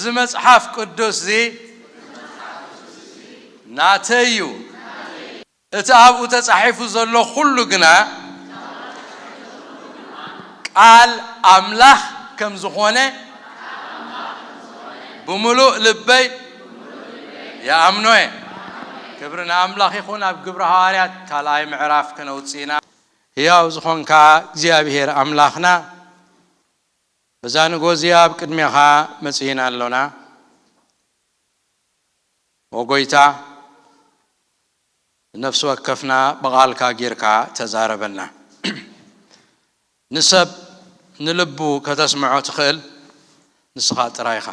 እዚ መጽሓፍ ቅዱስ እዚ ናተይ እዩ። እቲ ኣብኡ ተጻሒፉ ዘሎ ኩሉ ግና ቃል ኣምላኽ ከም ዝኾነ ብምሉእ ልበይ ይኣምኖ እየ። ክብሪ ንኣምላኽ ይኹን። ኣብ ግብሪ ሃዋርያት ካልኣይ ምዕራፍ ከነውጽእ ኢና። ህያው ዝኾንካ እግዚኣብሔር ኣምላኽና፣ በዛ ንጎ እዚኣ ኣብ ቅድሜኻ መጺእና ኣሎና። ኦ ጎይታ፣ ነፍሲ ወከፍና ብቓልካ ጌርካ ተዛረበና። ንሰብ ንልቡ ከተስምዖ ትኽእል ንስኻ ጥራይ ኢኻ።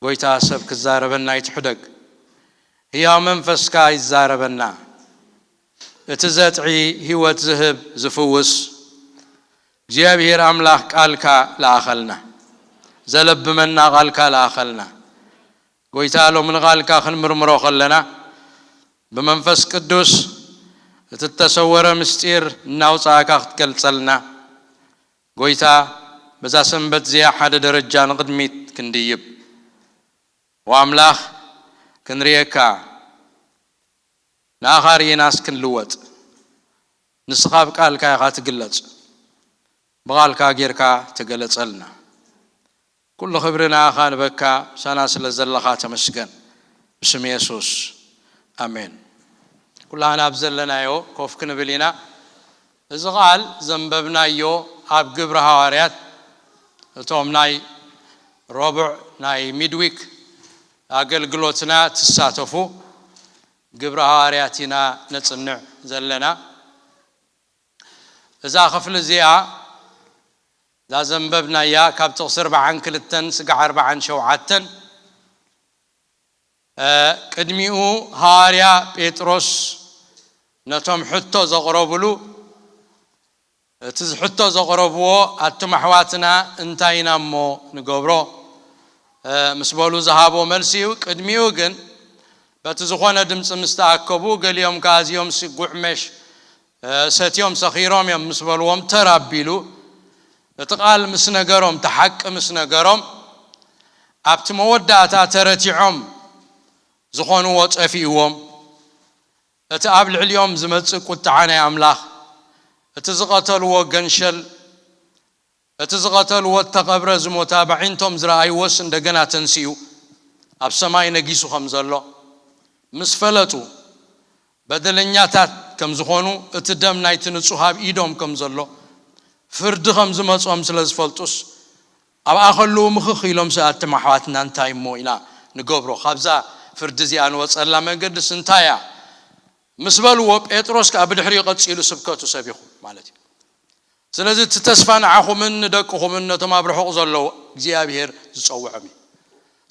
ጎይታ፣ ሰብ ክዛረበና ኣይትሕደግ። ህያው መንፈስካ ይዛረበና። እቲ ዘጥዒ ህይወት ዝህብ ዝፍውስ እግዚኣብሔር ኣምላኽ ቃልካ ለኣኸልና። ዘለብመና ቃልካ ለኣኸልና። ጎይታ፣ ሎሚ ንቓልካ ክንምርምሮ ከለና ብመንፈስ ቅዱስ እቲ እተሰወረ ምስጢር እናውጻእካ ክትገልጸልና፣ ጎይታ፣ በዛ ሰንበት እዚኣ ሓደ ደረጃ ንቕድሚት ክንድይብ፣ ወኣምላኽ፣ ክንርእየካ፣ ንኣኻ ርኢናስ ክንልወጥ፣ ንስኻ ብቃልካ ኢኻ ትግለጽ። ብቓልካ ጌርካ ተገለጸልና። ኩሉ ክብሪ ንኣኻ ንበካ፣ ምሳና ስለ ዘለኻ ተመስገን። ብስም የሱስ፣ ኣሜን። ኩላህና ኣብ ዘለናዮ ኮፍ ክንብል ኢና። እዚ ቃል ዘንበብናዮ ኣብ ግብሪ ሃዋርያት፣ እቶም ናይ ረቡዕ ናይ ሚድዊክ ኣገልግሎትና ትሳተፉ፣ ግብሪ ሃዋርያት ኢና ነጽንዕ ዘለና። እዛ ክፍሊ እዚኣ፣ እዛ ዘንበብናያ፣ ካብ ጥቕሲ ኣርብዓን ክልተን ስጋዕ ኣርብዓን ሸውዓተን፣ እ፣ ቅድሚኡ ሃዋርያ ጴጥሮስ ነቶም ሕቶ ዘቕረቡሉ፣ እቲ ሕቶ ዘቕረብዎ፣ ኣቱም ኣሕዋትና እንታይ ኢና እሞ ንገብሮ? እ፣ ምስ በሉ ዝሃቦ መልሲ እዩ። ቅድሚኡ ግን በቲ ዝኾነ ድምፂ ምስ ተኣከቡ፣ ገሊኦም ከኣ፣ "እዚኦም ሲ ጉዕመሽ፣ እ፣ ሰትዮም ሰኺሮም እዮም" ምስ በልዎም፣ ተር ኣቢሉ እቲ ቃል ምስ ነገሮም፣ እቲ ሓቂ ምስ ነገሮም፣ ኣብቲ መወዳእታ ተረቲዖም ዝኾንዎ ጠፊእዎም። እቲ ኣብ ልዕሊኦም ዝመጽእ ቁጥዓ ናይ ኣምላኽ፣ እቲ ዝቐተልዎ ገንሸል፣ እቲ ዝቐተልዎ እተቐብረ ዝሞተ ኣብ ኣዒንቶም ዝረኣይዎስ እንደገና ተንሲኡ ኣብ ሰማይ ነጊሱ ከም ዘሎ ምስ ፈለጡ፣ በደለኛታት ከም ዝኾኑ፣ እቲ ደም ናይቲ ንጹህ ኣብ ኢዶም ከም ዘሎ፣ ፍርዲ ከም ዝመጾም ስለ ዝፈልጡስ፣ ኣብኣ ከለዉ ምኽኽ ኢሎም፣ "ሰኣትም ኣሕዋትና እንታይ እሞ ኢና ንገብሮ? ካብዛ ፍርዲ እዚኣ ንወጸላ መንገድስ እንታይ እያ?" ምስ በልዎ፣ ጴጥሮስ ከኣ ብድሕሪኡ ቀጺሉ ስብከቱ ሰቢኹ ማለት እዩ። ስለዚ እቲ ተስፋ ንዓኹምን ንደቅኹምን ነቶም ኣብ ርሑቕ ዘለዉ እግዚኣብሄር ዝጸውዖም እዩ።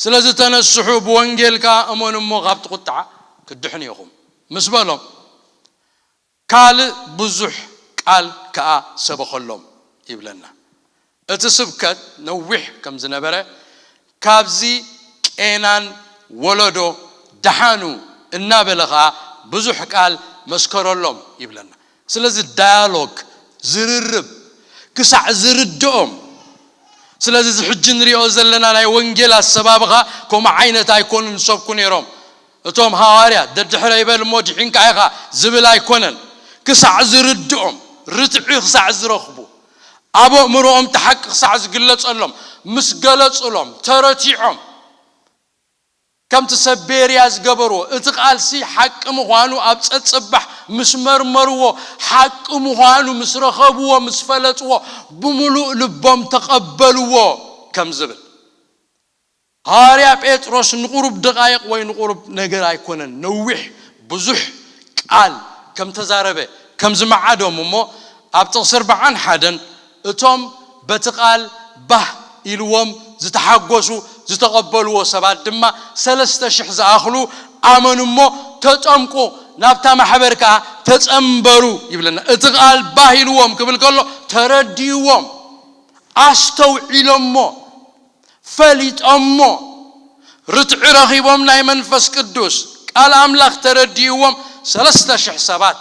ስለዚ ተነስሑ፣ ብወንጌል ከኣ እመኑ እሞ ካብቲ ቁጥዓ ክትድሕኑ ኢኹም ምስ በሎም፣ ካልእ ብዙሕ ቃል ከኣ ሰበኸሎም ይብለና። እቲ ስብከት ነዊሕ ከም ዝነበረ፣ ካብዚ ቄናን ወለዶ ደሓኑ እናበለ ኸኣ ብዙሕ ቃል መስከረሎም ይብለና። ስለዚ ዳያሎግ፣ ዝርርብ፣ ክሳዕ ዝርድኦም። ስለዚ እዚ ሕጂ ንሪኦ ዘለና ናይ ወንጌል ኣሰባብኻ ከምኡ ዓይነት ኣይኮኑን ዝሰብኩ ነይሮም። እቶም ሃዋርያት ደድሕረይ በል እሞ ድሒንካ ኢኻ ዝብል ኣይኮነን። ክሳዕ ዝርድኦም፣ ርትዒ ክሳዕ ዝረኽቡ፣ ኣብ ኣእምሮኦም እቲ ሓቂ ክሳዕ ዝግለጸሎም፣ ምስ ገለጹሎም፣ ተረቲዖም፣ ከምቲ ሰብ ቤርያ ዝገበርዎ፣ እቲ ቃልሲ ሓቂ ምዃኑ ኣብ ጸጽባሕ ምስ መርመርዎ፣ ሓቂ ምዃኑ ምስ ረኸብዎ፣ ምስ ፈለጥዎ፣ ብምሉእ ልቦም ተቐበልዎ ከም ዝብል። ሃዋርያ ጴጥሮስ ንቁሩብ ደቓይቕ ወይ ንቁሩብ ነገር ኣይኮነን፣ ነዊሕ ብዙሕ ቃል ከም ተዛረበ፣ ከም ዝመዓዶም እሞ፣ ኣብ ጥቕሲ ኣርብዓን ሓደን፣ እቶም በቲ ቃል ባህ ኢልዎም ዝተሓጎሱ፣ ዝተቐበልዎ ሰባት ድማ ሰለስተ ሽሕ ዝኣኽሉ ኣመኑ እሞ ተጠምቁ፣ ናብታ ማሕበር ከኣ ተጸንበሩ ይብለና። እቲ ቃል ባህ ኢልዎም ክብል ከሎ ተረዲእዎም፣ ኣስተውዒሎሞ፣ ፈሊጦሞ፣ ርትዒ ረኺቦም፣ ናይ መንፈስ ቅዱስ ቃል ኣምላኽ ተረዲእዎም፣ ሰለስተ ሽሕ ሰባት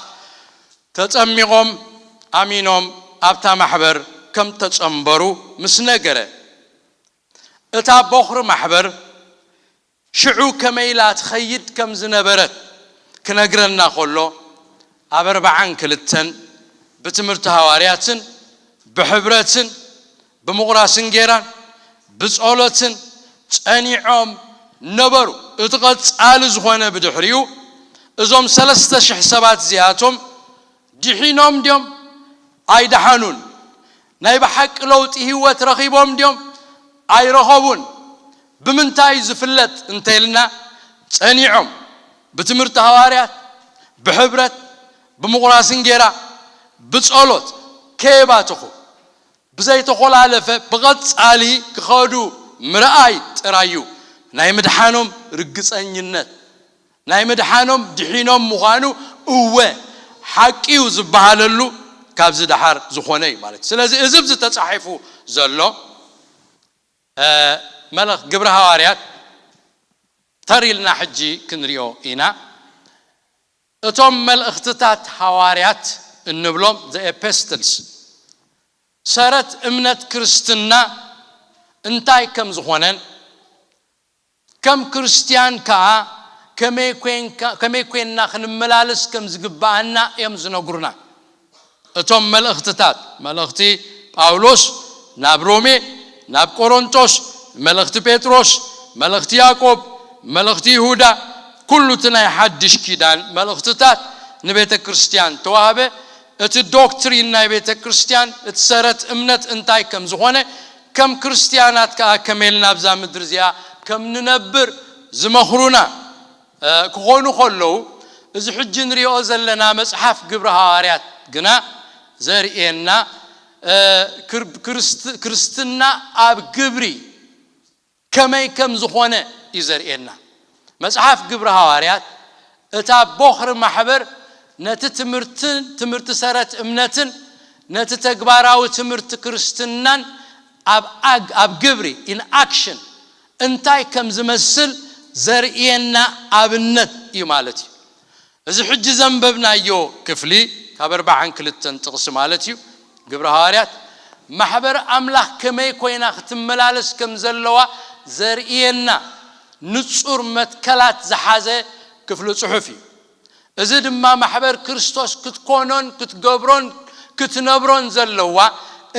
ተጸሚቖም፣ ኣሚኖም፣ ኣብታ ማሕበር ከም ተጸንበሩ ምስ ነገረ፣ እታ ቦኽሪ ማሕበር ሽዑ ከመይ ኢላ ትኸይድ ከም ዝነበረት ክነግረና ከሎ፣ ኣብ ኣርብዓን ክልተን ብትምህርቲ ሃዋርያትን ብሕብረትን ብምቑራስ እንጌራን ብጸሎትን ጸኒዖም ነበሩ። እቲ ቐጻሊ ዝኾነ ብድሕሪኡ እዞም ሰለስተ ሽሕ ሰባት እዚኣቶም ድሒኖም ድዮም? ኣይደሓኑን። ናይ ብሓቂ ለውጢ ህይወት ረኺቦም ድዮም? ኣይረኸቡን። ብምንታይ ዝፍለጥ እንተልና፣ ጸኒዖም ብትምህርቲ ሃዋርያት፣ ብሕብረት፣ ብምቑራስ እንጌራ፣ ብጸሎት ከየባተኹ ብዘይተኾላለፈ ብቐጻሊ ክኸዱ ምርኣይ ጥራይ እዩ ናይ ምድሓኖም ርግጸኝነት። ናይ ምድሓኖም ድሒኖም ምዃኑ እወ ሓቂ እዩ ዝበሃለሉ ካብዚ ደሓር ዝኾነ እዩ ማለት እዩ። ስለዚ እዚ ኣብዚ ተጻሒፉ ዘሎ መልእኽ ግብሪ ሃዋርያት ተር ኢልና ሕጂ ክንሪኦ ኢና። እቶም መልእኽትታት ሃዋርያት እንብሎም the epistles ሰረት እምነት ክርስትና እንታይ ከም ዝኾነን ከም ክርስትያን ከኣ ከመይ ኮንና ክንመላለስ ከም ዝግብኣና እዮም ዝነግሩና። እቶም መልእኽትታት፣ መልእኽቲ ጳውሎስ ናብ ሮሜ፣ ናብ ቆሮንቶስ፣ መልእኽቲ ጴጥሮስ፣ መልእኽቲ ያዕቆብ፣ መልእኽቲ ይሁዳ፣ ኩሉ እቲ ናይ ሓድሽ ኪዳን መልእኽትታት ንቤተ ክርስትያን ተዋህበ። እቲ ዶክትሪን ናይ ቤተ ክርስትያን፣ እቲ ሰረት እምነት እንታይ ከም ዝኾነ፣ ከም ክርስትያናት ከኣ ከመይ ኢልና ኣብዛ ምድሪ እዚኣ ከም ንነብር ዝመኽሩና ክኾኑ ከለዉ፣ እዚ ሕጂ ንሪኦ ዘለና መጽሓፍ ግብሪ ሃዋርያት ግና ዘርእየና ክርስትና ኣብ ግብሪ ከመይ ከም ዝኾነ እዩ ዘርእየና። መጽሓፍ ግብሪ ሃዋርያት እታ ቦኽሪ ማሕበር ነቲ ትምህርትን ትምህርቲ ሰረት እምነትን ነቲ ተግባራዊ ትምህርቲ ክርስትናን ኣብ ግብሪ in action እንታይ ከም ዝመስል ዘርእየና ኣብነት እዩ ማለት እዩ። እዚ ሕጂ ዘንበብናዮ ክፍሊ ካብ ኣርብዓን ክልተን ጥቕሲ ማለት እዩ። ግብሪ ሃዋርያት ማሕበር ኣምላኽ ከመይ ኮይና ክትመላለስ ከም ዘለዋ ዘርእየና ንጹር መትከላት ዝሓዘ ክፍሊ ጽሑፍ እዩ። እዚ ድማ ማሕበር ክርስቶስ ክትኮኖን ክትገብሮን ክትነብሮን ዘለዋ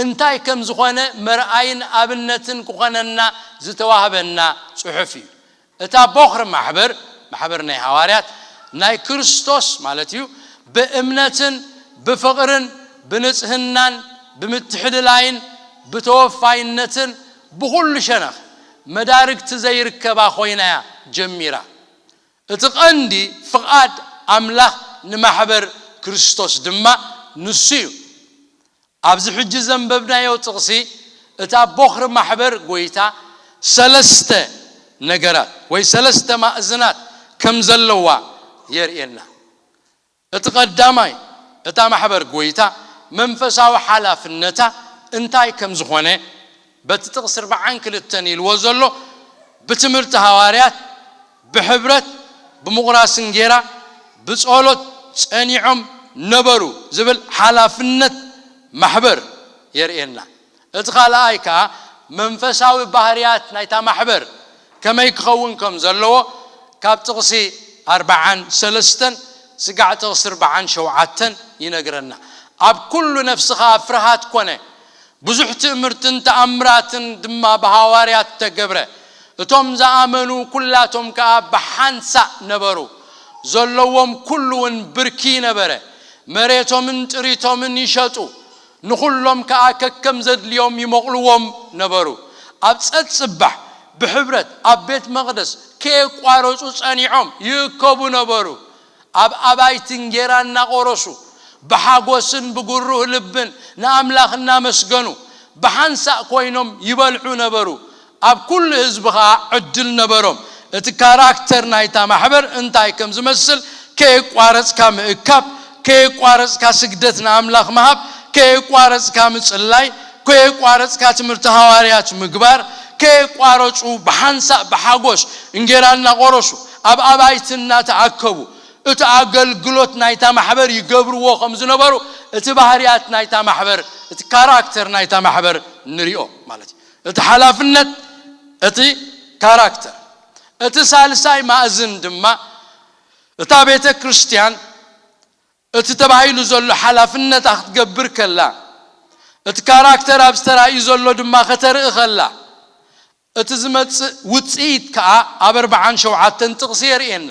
እንታይ ከም ዝኾነ መርኣይን ኣብነትን ክኾነና ዝተዋህበና ጽሑፍ እዩ። እታ ቦኽሪ ማሕበር፣ ማሕበር ናይ ሃዋርያት ናይ ክርስቶስ ማለት እዩ፣ ብእምነትን ብፍቕርን ብንጽህናን ብምትሕልላይን ብተወፋይነትን ብኹሉ ሸነኽ መዳርግቲ ዘይርከባ ኮይና እያ ጀሚራ። እቲ ቐንዲ ፍቓድ ኣምላኽ ንማሕበር ክርስቶስ ድማ ንሱ እዩ። ኣብዚ ሕጂ ዘንበብናዮ ጥቕሲ እታ ቦኽሪ ማሕበር ጎይታ ሰለስተ ነገራት ወይ ሰለስተ ማእዝናት ከም ዘለዋ የርእየና። እቲ ቐዳማይ እታ ማሕበር ጎይታ መንፈሳዊ ሓላፍነታ እንታይ ከም ዝኾነ በቲ ጥቕሲ ኣርብዓን ክልተን ኢልዎ ዘሎ ብትምህርቲ ሃዋርያት ብሕብረት ብምቑራስ እንጌራ ብጸሎት ጸኒዖም ነበሩ ዝብል ሓላፍነት ማሕበር የርእየና። እቲ ካልኣይ ከኣ መንፈሳዊ ባህርያት ናይታ ማሕበር ከመይ ክኸውን ከም ዘለዎ ካብ ጥቕሲ ኣርብዓን ሰለስተን ስጋዕ ጥቕሲ ኣርብዓን ሸውዓተን ይነግረና። ኣብ ኩሉ ነፍስኻ ፍርሃት ኮነ። ብዙሕ ትእምርትን ተኣምራትን ድማ ብሃዋርያት ተገብረ። እቶም ዝኣመኑ ኩላቶም ከኣ ብሓንሳእ ነበሩ። ዘለዎም ኩሉ እውን ብርኪ ነበረ። መሬቶምን ጥሪቶምን ይሸጡ፣ ንኹሎም ከኣ ከከም ዘድልዮም ይመቕልዎም ነበሩ። ኣብ ጸጽባሕ ብሕብረት ኣብ ቤት መቕደስ ከየቋረጹ ጸኒዖም ይእከቡ ነበሩ። ኣብ ኣባይቲ እንጌራ እናቖረሱ ብሓጎስን ብጉሩህ ልብን ንኣምላኽ እናመስገኑ ብሓንሳእ ኮይኖም ይበልዑ ነበሩ። ኣብ ኩሉ ህዝቢ ኸኣ ዕድል ነበሮም። እቲ ካራክተር ናይታ ማሕበር እንታይ ከም ዝመስል ከየቋረጽካ ምእካብ፣ ከየቋረጽካ ስግደት ንኣምላኽ ምሃብ፣ ከየቋረጽካ ምጽላይ፣ ከየቋረጽካ ትምህርቲ ሃዋርያት ምግባር፣ ከየቋረጹ ብሓንሳእ ብሓጎስ እንጌራ እናቖረሱ ኣብ ኣባይቲ እናተኣከቡ እቲ ኣገልግሎት ናይታ ማሕበር ይገብርዎ ከም ዝነበሩ እቲ ባህርያት ናይታ ማሕበር፣ እቲ ካራክተር ናይታ ማሕበር ንሪኦ ማለት እዩ። እቲ ሓላፍነት እቲ ካራክተር። እቲ ሳልሳይ ማእዝን ድማ እታ ቤተ ክርስቲያን እቲ ተባሂሉ ዘሎ ሓላፍነታ ክትገብር ከላ፣ እቲ ካራክተር ኣብ ዝተራእዩ ዘሎ ድማ ከተርኢ ከላ፣ እቲ ዝመጽእ ውጽኢት ከኣ ኣብ ኣርባዓን ሸውዓተን ጥቕሲ የርእየና።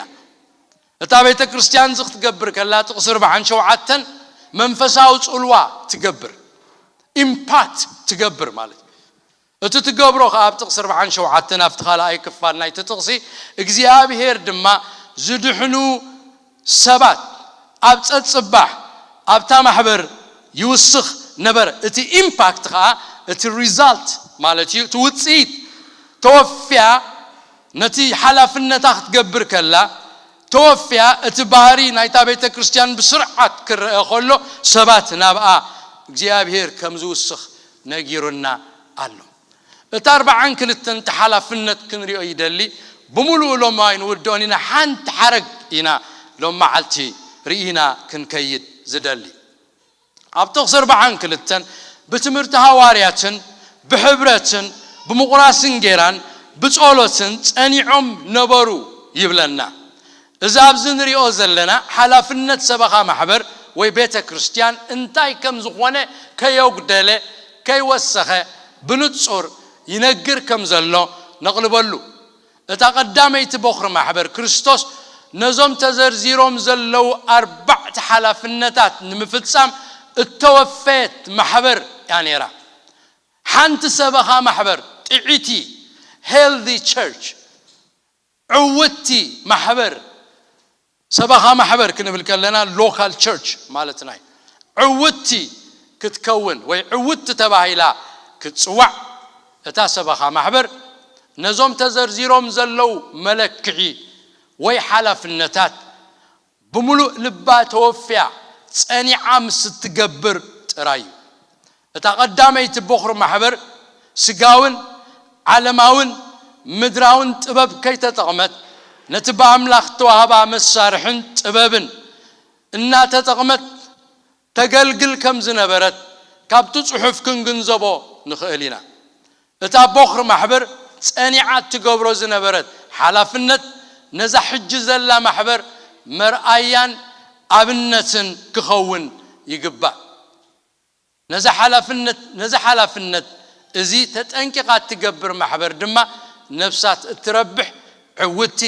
እታ ቤተ ክርስቲያን እዚ ክትገብር ከላ፣ ጥቕሲ ኣርባዓን ሸውዓተን መንፈሳዊ ጽልዋ ትገብር፣ ኢምፓክት ትገብር ማለት እዩ። እቲ ትገብሮ ከኣ ኣብ ጥቕሲ ኣርባዓን ሸውዓተን ኣብቲ ካልኣይ ክፋል ናይቲ ጥቕሲ፣ እግዚኣብሔር ድማ ዝድሕኑ ሰባት ኣብ ጸጽባሕ ኣብታ ማሕበር ይውስኽ ነበረ። እቲ ኢምፓክት ከኣ፣ እቲ ሪዛልት ማለት እዩ፣ እቲ ውጽኢት፣ ተወፍያ ነቲ ሓላፍነታ ክትገብር ከላ፣ ተወፍያ እቲ ባህሪ ናይታ ቤተ ክርስቲያን ብስርዓት ክረአ ከሎ፣ ሰባት ናብኣ እግዚኣብሔር ከም ዝውስኽ ነጊሩና ኣሎ። እታ ኣርባዓን ክልተን እቲ ሓላፍነት ክንሪኦ ይደሊ። ብምሉኡ ሎማይ ንውድኦን ኢና፣ ሓንቲ ሓረግ ኢና ሎም መዓልቲ ርኢና ክንከይድ ዝደሊ። ኣብ ጥቕሲ ኣርባዓን ክልተን ብትምህርቲ ሃዋርያትን ብሕብረትን ብምቑራስ እንጌራን ብጸሎትን ጸኒዖም ነበሩ ይብለና። እዚ ኣብዚ ንሪኦ ዘለና ሓላፍነት ሰበኻ ማሕበር ወይ ቤተ ክርስቲያን እንታይ ከም ዝኾነ ከየጉደለ፣ ከይወሰኸ ብንጹር ይነግር ከም ዘሎ ነቕልበሉ። እታ ቀዳመይቲ ቦኽሪ ማሕበር ክርስቶስ ነዞም ተዘርዚሮም ዘለዉ ኣርባዕተ ሓላፍነታት ንምፍጻም እተወፈየት ማሕበር እያ ነይራ። ሓንቲ ሰበኻ ማሕበር ጥዕይቲ፣ ሄልዚ ቸርች፣ ዕውቲ ማሕበር፣ ሰበኻ ማሕበር ክንብል ከለና ሎካል ቸርች ማለትና እዩ። ዕውቲ ክትከውን ወይ ዕውቲ ተባሂላ ክትጽዋዕ እታ ሰበኻ ማሕበር ነዞም ተዘርዚሮም ዘለዉ መለክዒ ወይ ሓላፍነታት ብምሉእ ልባ ተወፍያ ጸኒዓ ምስ እትገብር ጥራይ እዩ። እታ ቀዳመይቲ ቦኽሪ ማሕበር ስጋውን ዓለማውን ምድራውን ጥበብ ከይተጠቕመት ነቲ ብኣምላኽ እተዋህባ መሳርሕን ጥበብን እናተጠቕመት ተገልግል ከም ዝነበረት ካብቲ ጽሑፍ ክንግንዘቦ ንኽእል ኢና። እታ ቦኽሪ ማሕበር ጸኒዓ እትገብሮ ዝነበረት ሓላፍነት ነዛ ሕጂ ዘላ ማሕበር መርኣያን ኣብነትን ክኸውን ይግባእ። ነዚ ሓላፍነት ነዚ ሓላፍነት እዚ ተጠንቂቓ እትገብር ማሕበር ድማ ነፍሳት እትረብሕ ዕውቲ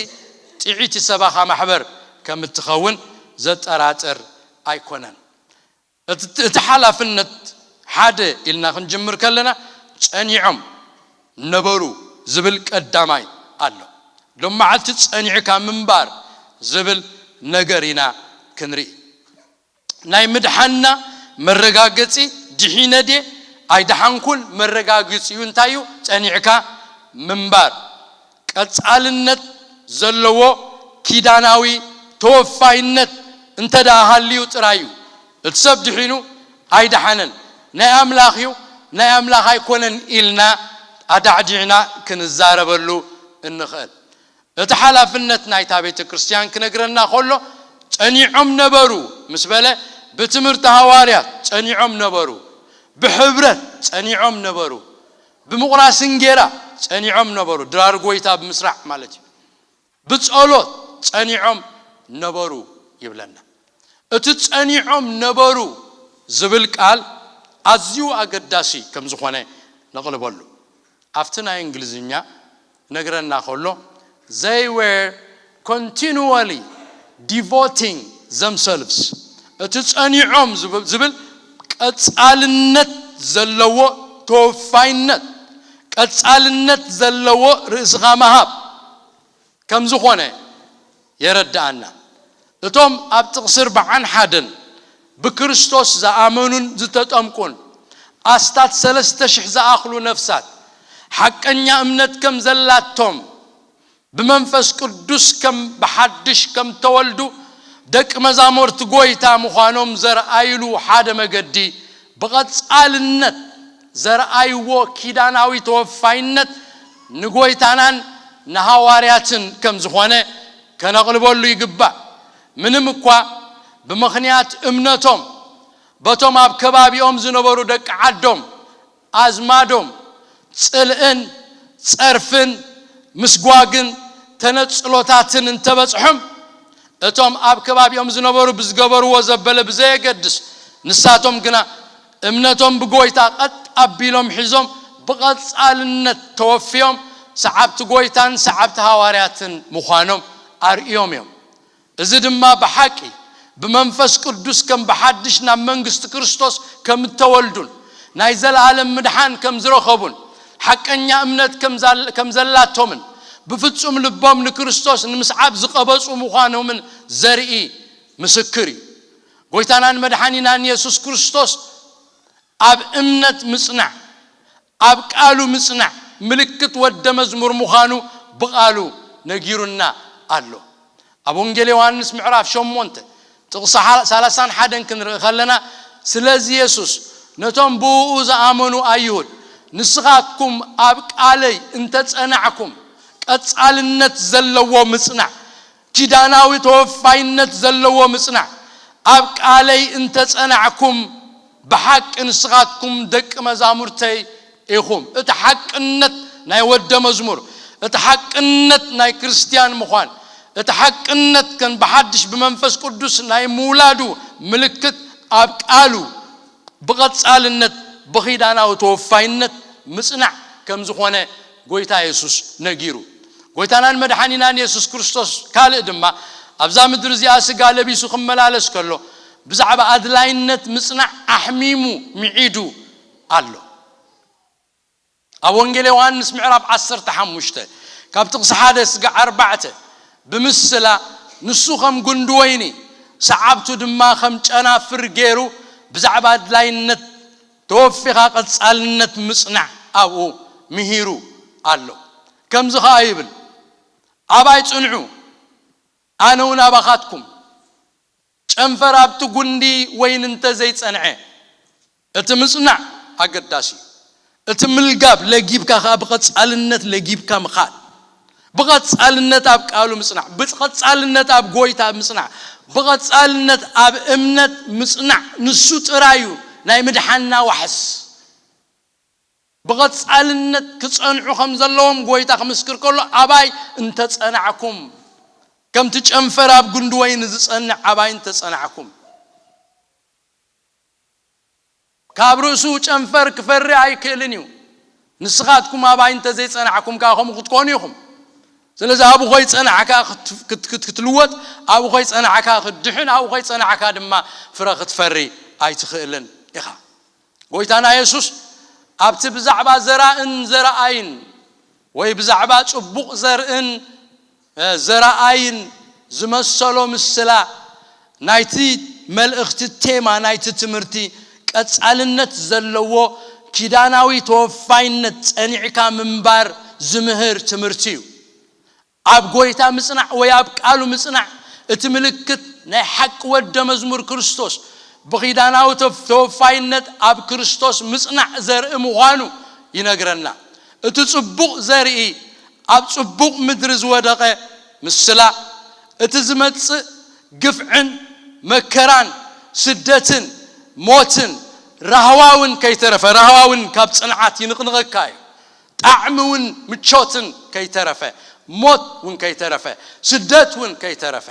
ጥዒቲ ሰባኻ ማሕበር ከም እትኸውን ዘጠራጥር ኣይኮነን። እቲ እቲ ሓላፍነት ሓደ ኢልና ክንጅምር ከለና ጸኒዖም ነበሩ ዝብል ቀዳማይ ኣሎ። ሎም መዓልቲ ጸኒዕካ ምንባር ዝብል ነገር ኢና ክንርኢ። ናይ ምድሓንና መረጋገጺ ድሒነ ድየ ኣይደሓንኩን መረጋገጺኡ እንታይ እዩ? ጸኒዕካ ምንባር። ቀጻልነት ዘለዎ ኪዳናዊ ተወፋይነት እንተ ደኣ ሃልዩ ጥራይ እዩ። እቲ ሰብ ድሒኑ ኣይደሓነን፣ ናይ ኣምላኽ እዩ፣ ናይ ኣምላኽ ኣይኮነን ኢልና ኣዳዕዲዕና ክንዛረበሉ እንኽእል። እቲ ሓላፍነት ናይታ ቤተ ክርስቲያን ክነግረና ከሎ ጸኒዖም ነበሩ ምስ በለ ብትምህርቲ ሃዋርያት ጸኒዖም ነበሩ፣ ብሕብረት ጸኒዖም ነበሩ፣ ብምቑራስ እንጌራ ጸኒዖም ነበሩ፣ ድራር ጎይታ ብምስራሕ ማለት እዩ። ብጸሎት ጸኒዖም ነበሩ ይብለና። እቲ ጸኒዖም ነበሩ ዝብል ቃል ኣዝዩ ኣገዳሲ ከም ዝኾነ ነቕልበሉ። ኣብቲ ናይ እንግሊዝኛ ነግረና ከሎ they were continually devoting themselves፣ እቲ ጸኒዖም ዝብል ቀጻልነት ዘለዎ ተወፋይነት፣ ቀጻልነት ዘለዎ ርእስኻ ምሃብ ከም ዝኾነ የረድኣና። እቶም ኣብ ጥቕሲ ኣርባዓን ሓደን ብክርስቶስ ዝኣመኑን ዝተጠምቁን ኣስታት ሰለስተ ሽሕ ዝኣኽሉ ነፍሳት ሓቀኛ እምነት ከም ዘላቶም ብመንፈስ ቅዱስ ከም ብሓድሽ ከም ተወልዱ ደቂ መዛሙርቲ ጎይታ ምዃኖም ዘርኣይሉ ሓደ መገዲ ብቐጻልነት ዘርኣይዎ ኪዳናዊ ተወፋይነት ንጎይታናን ንሃዋርያትን ከም ዝኾነ ከነቕልበሉ ይግባእ። ምንም እኳ ብምኽንያት እምነቶም በቶም ኣብ ከባቢኦም ዝነበሩ ደቂ ዓዶም ኣዝማዶም ጽልእን ጸርፍን ምስጓግን ተነጽሎታትን እንተበጽሖም፣ እቶም ኣብ ከባቢኦም ዝነበሩ ብዝገበርዎ ዘበለ ብዘየገድስ፣ ንሳቶም ግና እምነቶም ብጎይታ ቀጥ ኣቢሎም ሒዞም ብቐጻልነት ተወፍዮም ሰዓብቲ ጎይታን ሰዓብቲ ሃዋርያትን ምዃኖም ኣርእዮም እዮም። እዚ ድማ ብሓቂ ብመንፈስ ቅዱስ ከም ብሓድሽ ናብ መንግስቲ ክርስቶስ ከም እተወልዱን ናይ ዘለኣለም ምድሓን ከም ዝረኸቡን ሓቀኛ እምነት ከም ዛል- ከም ዘላቶምን ብፍጹም ልቦም ንክርስቶስ ንምስዓብ ዝቐበጹ ምዃኖምን ዘርኢ ምስክር እዩ። ጎይታናን መድሓኒናን የሱስ ክርስቶስ ኣብ እምነት ምጽናዕ፣ ኣብ ቃሉ ምጽናዕ ምልክት ወደ መዝሙር ምዃኑ ብቓሉ ነጊሩና ኣሎ። ኣብ ወንጌል ዮሃንስ ምዕራፍ ሸሞንተ ጥቕሲ ሓ- ሰላሳን ሓደን ክንርኢ ከለና፣ ስለዚ የሱስ ነቶም ብእኡ ዝኣመኑ ኣይሁድ፣ ንስኻትኩም ኣብ ቃለይ እንተጸናዕኩም፣ ቀጻልነት ዘለዎ ምጽናዕ፣ ኪዳናዊ ተወፋይነት ዘለዎ ምጽናዕ፣ ኣብ ቃለይ እንተጸናዕኩም፣ ብሓቂ ንስኻትኩም ደቂ መዛሙርተይ ኢኹም። እቲ ሓቅነት ናይ ወደ መዝሙር፣ እቲ ሓቅነት ናይ ክርስትያን ምዃን፣ እቲ ሓቅነት ከም ብሓድሽ ብመንፈስ ቅዱስ ናይ ምውላዱ ምልክት ኣብ ቃሉ ብቐጻልነት ብኺዳናዊ ተወፋይነት ምጽናዕ ከም ዝኾነ ጎይታ የሱስ ነጊሩ። ጎይታናን መድሓኒናን የሱስ ክርስቶስ ካልእ ድማ ኣብዛ ምድሪ እዚኣ ስጋ ለቢሱ ክመላለስ ከሎ ብዛዕባ ኣድላይነት ምጽናዕ ኣሕሚሙ ምዒዱ ኣሎ። ኣብ ወንጌል ዮሃንስ ምዕራፍ ዓሰርተ ሓሙሽተ ካብ ጥቕሲ ሓደ ስጋዕ ኣርባዕተ ብምስላ ንሱ ከም ጉንዲ ወይኒ ሰዓብቱ ድማ ከም ጨናፍር ገይሩ ብዛዕባ ኣድላይነት ተወፊኻ ቀጻልነት ምጽናዕ ኣብኡ ምሂሩ ኣሎ። ከምዚ ኸኣ ይብል፣ ኣባይ ጽንዑ፣ ኣነ እውን ኣባኻትኩም። ጨንፈር ኣብቲ ጉንዲ ወይን እንተ ዘይጸንዐ፣ እቲ ምጽናዕ ኣገዳሲ እዩ። እቲ ምልጋብ ለጊብካ ከኣ ብቐጻልነት ለጊብካ ምኻድ። ብቐጻልነት ኣብ ቃሉ ምጽናዕ፣ ብቐጻልነት ኣብ ጎይታ ምጽናዕ፣ ብቐጻልነት ኣብ እምነት ምጽናዕ፣ ንሱ ጥራይ እዩ ናይ ምድሓንና ዋሕስ። ብቐጻልነት ክጸንዑ ከም ዘለዎም ጎይታ ክምስክር ከሎ፣ ኣባይ እንተጸናዕኩም፣ ከምቲ ጨንፈር ኣብ ጉንዲ ወይኒ ዝጸንዕ ኣባይ እንተጸናዕኩም፣ ካብ ርእሱ ጨንፈር ክፈሪ ኣይክእልን እዩ። ንስኻትኩም ኣባይ እንተ ዘይጸናዕኩም ከኣ ከምኡ ክትኮኑ ኢኹም። ስለዚ ኣብኡ ኸይጸናዕካ ክት-፣ ክት-፣ ክት-፣ ክትልወጥ፣ ኣብኡ ኸይጸናዕካ ክትድሕን፣ ኣብኡ ኸይጸናዕካ ድማ ፍረ ክትፈሪ ኣይትኽእልን ኢኻ። ጎይታና የሱስ ኣብቲ ብዛዕባ ዘራእን ዘረኣይን ወይ ብዛዕባ ጽቡቕ ዘርእን፣ እ፣ ዘረኣይን ዝመሰሎ ምስላ ናይቲ መልእኽቲ፣ ቴማ ናይቲ ትምህርቲ፣ ቀጻልነት ዘለዎ ኪዳናዊ ተወፋይነት፣ ጸኒዕካ ምንባር ዝምህር ትምህርቲ እዩ። ኣብ ጎይታ ምጽናዕ ወይ ኣብ ቃሉ ምጽናዕ፣ እቲ ምልክት ናይ ሓቂ ወደ መዝሙር ክርስቶስ ብኺዳናዊ ተፍ-፣ ተወፋይነት ኣብ ክርስቶስ ምጽናዕ ዘርኢ ምዃኑ ይነግረና። እቲ ጽቡቕ ዘርኢ ኣብ ጽቡቕ ምድሪ ዝወደቐ ምስላ፣ እቲ ዝመጽእ ግፍዕን መከራን ስደትን ሞትን ራህዋ እውን ከይተረፈ፣ ራህዋ እውን ካብ ጽንዓት ይንቕንቐካ እዩ። ጣዕሚ እውን ምቾትን ከይተረፈ፣ ሞት እውን ከይተረፈ፣ ስደት እውን ከይተረፈ፣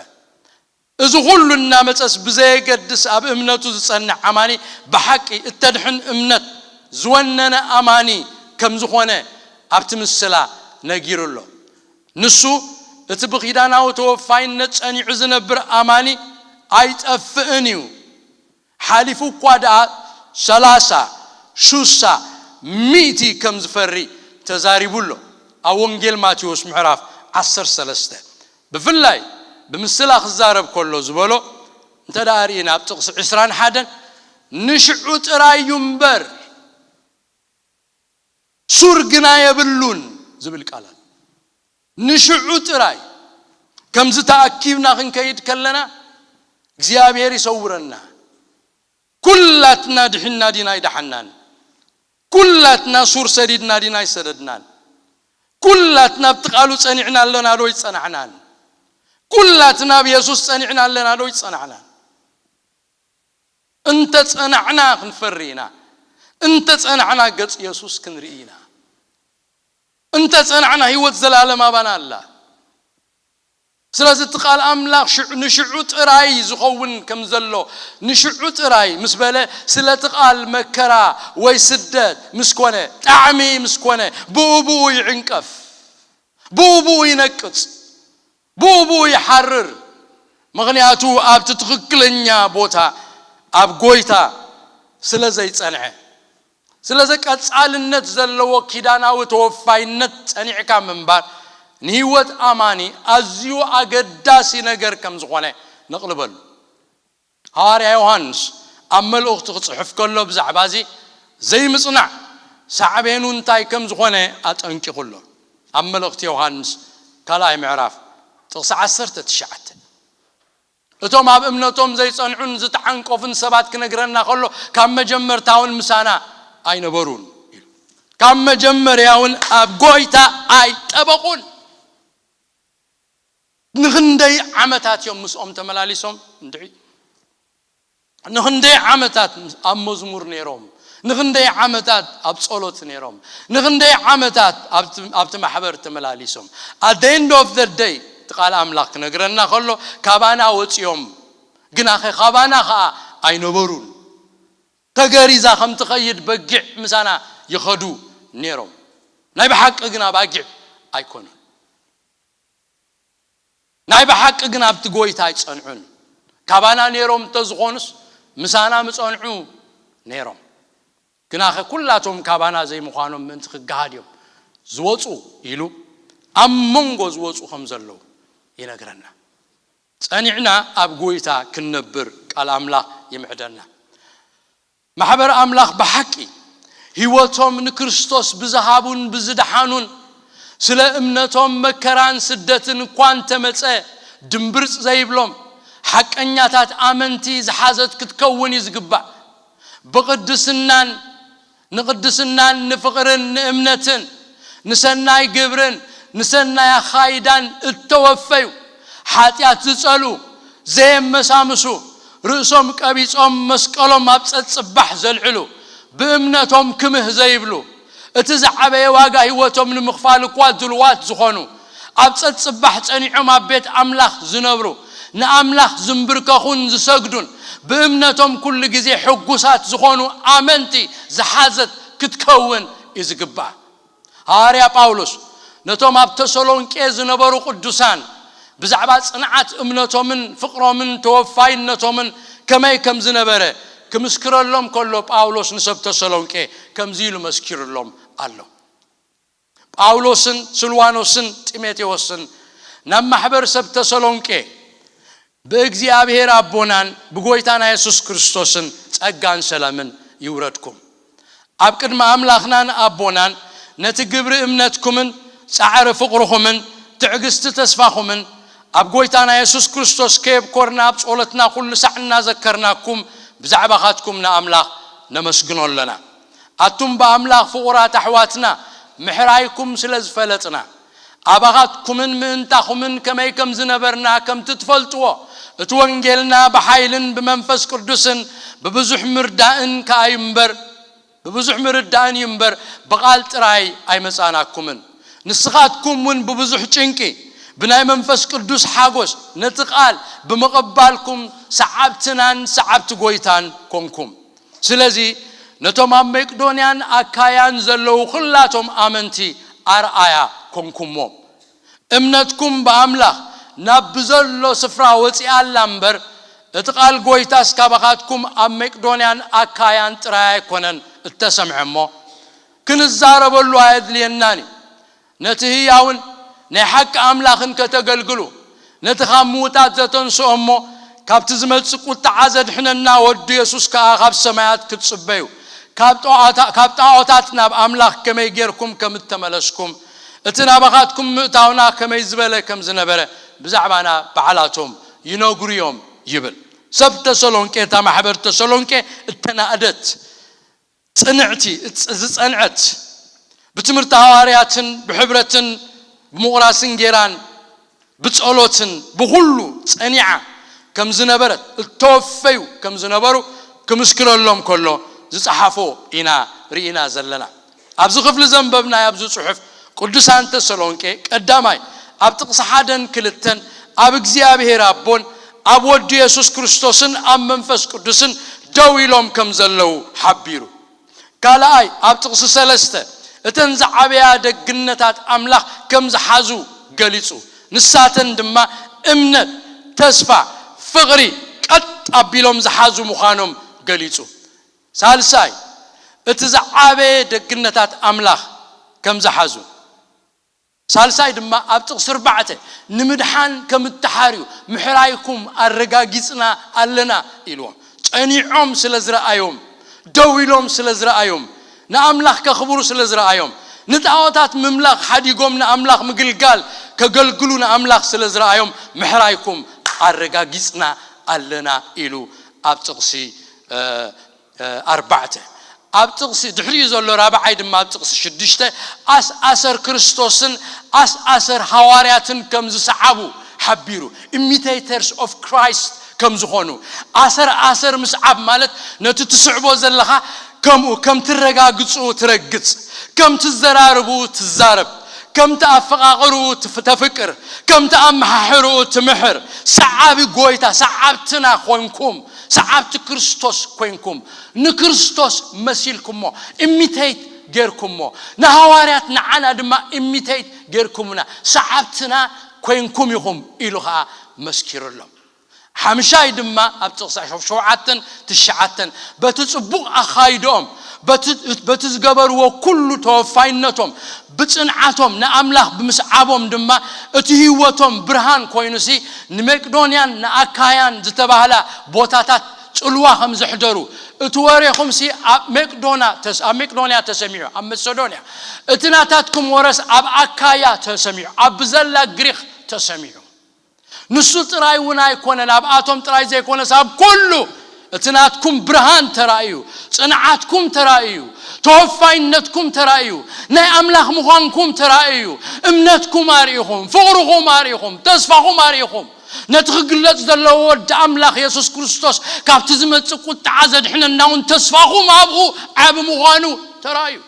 እዚ ኩሉ እናመጸስ ብዘየገድስ ኣብ እምነቱ ዝጸንዕ ኣማኒ ብሓቂ እተድሕን እምነት ዝወነነ ኣማኒ ከም ዝኾነ ኣብቲ ምስላ ነጊሩ ኣሎ። ንሱ እቲ ብኺዳናዊ ተወፋይነት ጸኒዑ ዝነብር ኣማኒ ኣይጠፍእን እዩ። ሓሊፉ እኳ ደኣ ሰላሳ፣ ሹሳ፣ ሚእቲ ከም ዝፈሪ ተዛሪቡ ኣሎ። ኣብ ወንጌል ማቴዎስ ምዕራፍ ዓሰርተ ሰለስተ ብፍላይ ብምስላ ክዛረብ ከሎ ዝበሎ እንተ ደኣ ርኢና ኣብ ጥቕሲ ዕስራን ሓደን ንሽዑ ጥራይ እዩ እምበር ሱር ግና የብሉን ዝብል ቃል ኣሎ። ንሽዑ ጥራይ ከምዚ ተኣኪብና ክንከይድ ከለና እግዚኣብሔር ይሰውረና። ኩላትና ድሒንና ዲና ኣይደሓናን? ኩላትና ሱር ሰዲድና ዲና ኣይሰደድናን? ኩላትና ኣብቲ ቃሉ ጸኒዕና ኣለና ዶ ኣይጸናዕናን? ኩላትና ኣብ የሱስ ጸኒዕና ኣለና ዶ ኣይጸናዕናን? እንተ ጸናዕና ክንፈሪ ኢና። እንተ ጸናዕና ገጽ የሱስ ክንርኢ ኢና። እንተ ጸናዕና ህይወት ዘላለም ኣባና ኣላ። ስለዚ እቲ ቃል ኣምላኽ ሽዑ ንሽዑ ጥራይ ዝኸውን ከም ዘሎ፣ ንሽዑ ጥራይ ምስ በለ፣ ስለቲ ቃል መከራ ወይ ስደት ምስ ኮነ፣ ጣዕሚ ምስ ኮነ፣ ብኡ ብኡ ይዕንቀፍ፣ ብኡ ብኡ ይነቅጽ፣ ብኡ ብኡ ይሓርር። ምኽንያቱ ኣብቲ ትኽክለኛ ቦታ ኣብ ጎይታ ስለ ዘይጸንዐ። ስለዚ ቀጻልነት ዘለዎ ኪዳናዊ ተወፋይነት ጸኒዕካ ምንባር ንህይወት ኣማኒ ኣዝዩ ኣገዳሲ ነገር ከም ዝኾነ ነቕልበሉ። ሃዋርያ ዮሃንስ ኣብ መልእኽቱ ክጽሕፍ ከሎ ብዛዕባ እዚ ዘይምጽናዕ ሳዕቤኑ እንታይ ከም ዝኾነ ኣጠንቂቑ ኣሎ። ኣብ መልእኽቲ ዮሃንስ ካልኣይ ምዕራፍ ጥቕሲ ዓሰርተ ትሽዓተ። እቶም ኣብ እምነቶም ዘይጸንዑን ዝተዓንቀፉን ሰባት ክነግረና ከሎ ካብ መጀመርታውን ምሳና ኣይነበሩን ኢሉ። ካብ መጀመርያውን ኣብ ጎይታ ኣይጠበቑን። ንኽንደይ ዓመታት እዮም ምስኦም ተመላሊሶም እንድዒ? ንኽንደይ ዓመታት ኣብ መዝሙር ነይሮም? ንኽንደይ ዓመታት ኣብ ጸሎት ነይሮም? ንኽንደይ ዓመታት ኣብቲ ኣብቲ ማሕበር ተመላሊሶም? At the end of the day እቲ ቃል ኣምላኽ ክነግረና ከሎ ካባና ወጺኦም፣ ግናኸ ካባና ኸኣ ኣይነበሩን። ተገሪዛ ከም ትኸይድ በጊዕ ምሳና ይኸዱ ነይሮም። ናይ ብሓቂ ግን ኣባጊዕ ኣይኮኑን። ናይ ብሓቂ ግን ኣብቲ ጎይታ ኣይጸንዑን። ካባና ነይሮም እንተዝኾኑስ ምሳና ምጸንዑ ነይሮም። ግናኸ ኩላቶም ካባና ዘይምዃኖም ምእንቲ ክገሃድ እዮም ዝወጹ ኢሉ ኣብ መንጎ ዝወጹ ከም ዘለዉ ይነግረና። ጸኒዕና ኣብ ጎይታ ክንነብር ቃል ኣምላኽ ይምዕደና። ማሕበር ኣምላኽ ብሓቂ ህይወቶም ንክርስቶስ ብዝሃቡን ብዝደሓኑን፣ ስለ እምነቶም መከራን ስደትን እኳ እንተመጸ ድምብርጽ ዘይብሎም ሓቀኛታት ኣመንቲ ዝሓዘት ክትከውን እዩ ዝግባእ። ብቕድስናን ንቕድስናን ንፍቕርን ንእምነትን ንሰናይ ግብርን ንሰናይ ኣኻይዳን እተወፈዩ፣ ሓጢኣት ዝጸልኡ፣ ዘየመሳምሱ፣ ርእሶም ቀቢጾም መስቀሎም ኣብ ጸጽባሕ ዘልዕሉ፣ ብእምነቶም ክምህ ዘይብሉ፣ እቲ ዝዓበየ ዋጋ ህይወቶም ንምኽፋል እኳ ድልዋት ዝኾኑ፣ ኣብ ጸጽባሕ ጸኒዖም ኣብ ቤት ኣምላኽ ዝነብሩ፣ ንኣምላኽ ዝንብርከኹን ዝሰግዱን፣ ብእምነቶም ኩሉ ግዜ ሕጉሳት ዝኾኑ ኣመንቲ ዝሓዘት ክትከውን እዩ ዝግባእ። ሃዋርያ ጳውሎስ ነቶም ኣብ ተሰሎንቄ ዝነበሩ ቅዱሳን ብዛዕባ ጽንዓት እምነቶምን ፍቕሮምን ተወፋይነቶምን ከመይ ከም ዝነበረ ክምስክረሎም ከሎ፣ ጳውሎስ ንሰብ ተሰሎንቄ ከምዚ ኢሉ መስኪሩሎም ኣሎ። ጳውሎስን ስልዋኖስን ጢሞቴዎስን ናብ ማሕበር ሰብ ተሰሎንቄ ብእግዚኣብሔር ኣቦናን ብጎይታና የሱስ ክርስቶስን ጸጋን ሰላምን ይውረድኩም። ኣብ ቅድሚ ኣምላኽናን ኣቦናን ነቲ ግብሪ እምነትኩምን ጻዕሪ ፍቕርኹምን ትዕግስቲ ተስፋኹምን ኣብ ጎይታና የሱስ ክርስቶስ ከየብኮርና ኣብ ጸሎትና ኩሉ ሳዕ እናዘከርናኩም ብዛዕባኻትኩም ንኣምላኽ ነመስግኖ ኣለና። ኣቱም ብኣምላኽ ፍቑራት ኣሕዋትና ምሕራይኩም ስለ ዝፈለጥና፣ ኣባኻትኩምን ምእንታኹምን ከመይ ከም ዝነበርና ከምቲ ትፈልጥዎ፣ እቲ ወንጌልና ብሓይልን ብመንፈስ ቅዱስን ብብዙሕ ምርዳእን ከኣ እዩ እምበር፣ ብብዙሕ ምርዳእን እዩ እምበር፣ ብቓል ጥራይ ኣይመጻናኩምን። ንስኻትኩም እውን ብብዙሕ ጭንቂ፣ ብናይ መንፈስ ቅዱስ ሓጎስ፣ ነቲ ቃል ብምቕባልኩም ሰዓብትናን ሰዓብቲ ጎይታን ኮንኩም። ስለዚ ነቶም ኣብ መቄዶንያን ኣካያን ዘለዉ ኹላቶም ኣመንቲ ኣርኣያ ኮንኩሞም። እምነትኩም ብኣምላኽ ናብ ብዘሎ ስፍራ ወጺኣ ኣላ እምበር፣ እቲ ቃል ጎይታስ ካባኻትኩም ኣብ መቄዶንያን ኣካያን ጥራይ ኣይኮነን እተሰምዐ እሞ፣ ክንዛረበሉ ኣየድልየናን እዩ። ነቲ ህያውን ናይ ሓቂ ኣምላኽን ከተገልግሉ፣ ነቲ ካብ ምዉታት ዘተንስኦ እሞ ካብቲ ዝመጽእ ቁጥዓ ዘድሕነና ወዱ የሱስ ከኣ ካብ ሰማያት ክትጽበዩ፣ ካብ ጣዖታ-፣ ካብ ጣዖታት ናብ ኣምላኽ ከመይ ጌርኩም ከም እተመለስኩም፣ እቲ ናባኻትኩም ምእታውና ከመይ ዝበለ ከም ዝነበረ ብዛዕባና ባዕላቶም ይነግሩ እዮም ይብል። ሰብ ተሰሎንቄ፣ እታ ማሕበር ተሰሎንቄ እተናእደት፣ ጽንዕቲ፣ እጽ-፣ ዝጸንዐት፣ ብትምህርቲ ሃዋርያትን ብሕብረትን ብምቑራስ እንጌራን ብጸሎትን ብኹሉ ጸኒዓ ከም ዝነበረት፣ እተወፈዩ ከም ዝነበሩ ክምስክረሎም ከሎ ዝጸሓፎ ኢና ርኢና ዘለና። ኣብዚ ክፍሊ ዘንበብናዮ ኣብዚ ጽሑፍ ቅዱሳን ተሰሎንቄ ቀዳማይ ኣብ ጥቕሲ ሓደን ክልተን ኣብ እግዚኣብሔር ኣቦን ኣብ ወዱ የሱስ ክርስቶስን ኣብ መንፈስ ቅዱስን ደው ኢሎም ከም ዘለዉ ሓቢሩ። ካልኣይ ኣብ ጥቕሲ ሰለስተ እተን ዝዓበያ ደግነታት ኣምላኽ ከም ዝሓዙ ገሊጹ። ንሳተን ድማ እምነት፣ ተስፋ፣ ፍቕሪ ቀጥ ኣቢሎም ዝሓዙ ምዃኖም ገሊጹ። ሳልሳይ እቲ ዝዓበየ ደግነታት ኣምላኽ ከም ዝሓዙ። ሳልሳይ ድማ ኣብ ጥቕሲ ኣርባዕተ ንምድሓን ከም እተሓርዩ ምሕራይኩም ኣረጋጊጽና ኣለና ኢልዎም። ጸኒዖም ስለ ዝረኣዮም፣ ደው ኢሎም ስለ ዝረኣዮም፣ ንኣምላኽ ከኽብሩ ስለ ዝረኣዮም፣ ንጣዖታት ምምላኽ ሓዲጎም ንኣምላኽ ምግልጋል ከገልግሉ ንኣምላኽ ስለ ዝረኣዮም ምሕራይኩም ኣረጋጊጽና ኣለና ኢሉ ኣብ ጥቕሲ ኣርባዕተ ኣብ ጥቕሲ ድሕሪኡ ዘሎ ራብዓይ ድማ ኣብ ጥቕሲ ሽዱሽተ ኣስ ኣሰር ክርስቶስን ኣስ ኣሰር ሃዋርያትን ከም ዝሰዓቡ ሓቢሩ። Imitators of Christ ከም ዝኾኑ። ኣሰር ኣሰር ምስዓብ ማለት ነቲ ትስዕቦ ዘለኻ ከምኡ ከም ትረጋግጹ ትረግጽ፣ ከም ትዘራርቡ ትዛረብ፣ ከም ትኣፈቓቕሩ ተፍቅር፣ ከም ትኣመሓሕሩ ትምሕር። ሰዓቢ ጎይታ ሰዓብትና ኮንኩም፣ ሰዓብቲ ክርስቶስ ኮይንኩም፣ ንክርስቶስ መሲልኩሞ፣ ኢሚቴት ጌርኩሞ፣ ንሃዋርያት ንዓና ድማ ኢሚቴት ጌርኩምና፣ ሰዓብትና ኮይንኩም ኢኹም ኢሉ ኸዓ መስኪሩሎም። ሓምሻይ ድማ ኣብ ጥቕሲ ሸውዓተን ትሽዓተን በቲ ጽቡቕ ኣኻይድኦም በቲ ዝገበርዎ ኩሉ ተወፋይነቶም ብጽንዓቶም ንኣምላኽ ብምስዓቦም ድማ እቲ ህይወቶም ብርሃን ኮይኑሲ ንመቄዶንያን ንኣካያን ዝተባህላ ቦታታት ጽልዋ ከም ዘሕደሩ እቲ ወሬኹምሲ ኣብ መቄዶና ኣብ መቄዶንያ ተሰሚዑ ኣብ መቄዶንያ እቲ ናታትኩም ወረስ ኣብ ኣካያ ተሰሚዑ ኣብ ብዘላ ግሪኽ ተሰሚዑ ንሱ ጥራይ እውን ኣይኮነን ኣብኣቶም ጥራይ ዘይኮነስ ኣብ ኩሉ እቲ ናትኩም ብርሃን ተራእዩ ጽንዓትኩም ተራእዩ ተወፋይነትኩም ተራእዩ ናይ ኣምላኽ ምዃንኩም ተራእዩ እምነትኩም ኣርኢኹም ፍቕርኹም ኣርኢኹም ተስፋኹም ኣርኢኹም ነቲ ክግለጽ ዘለዎ ወዲ ኣምላኽ የሱስ ክርስቶስ ካብቲ ዝመጽእ ቁጥዓ ዘድሕነና እውን ተስፋኹም ኣብኡ ዓቢ ምዃኑ ተራእዩ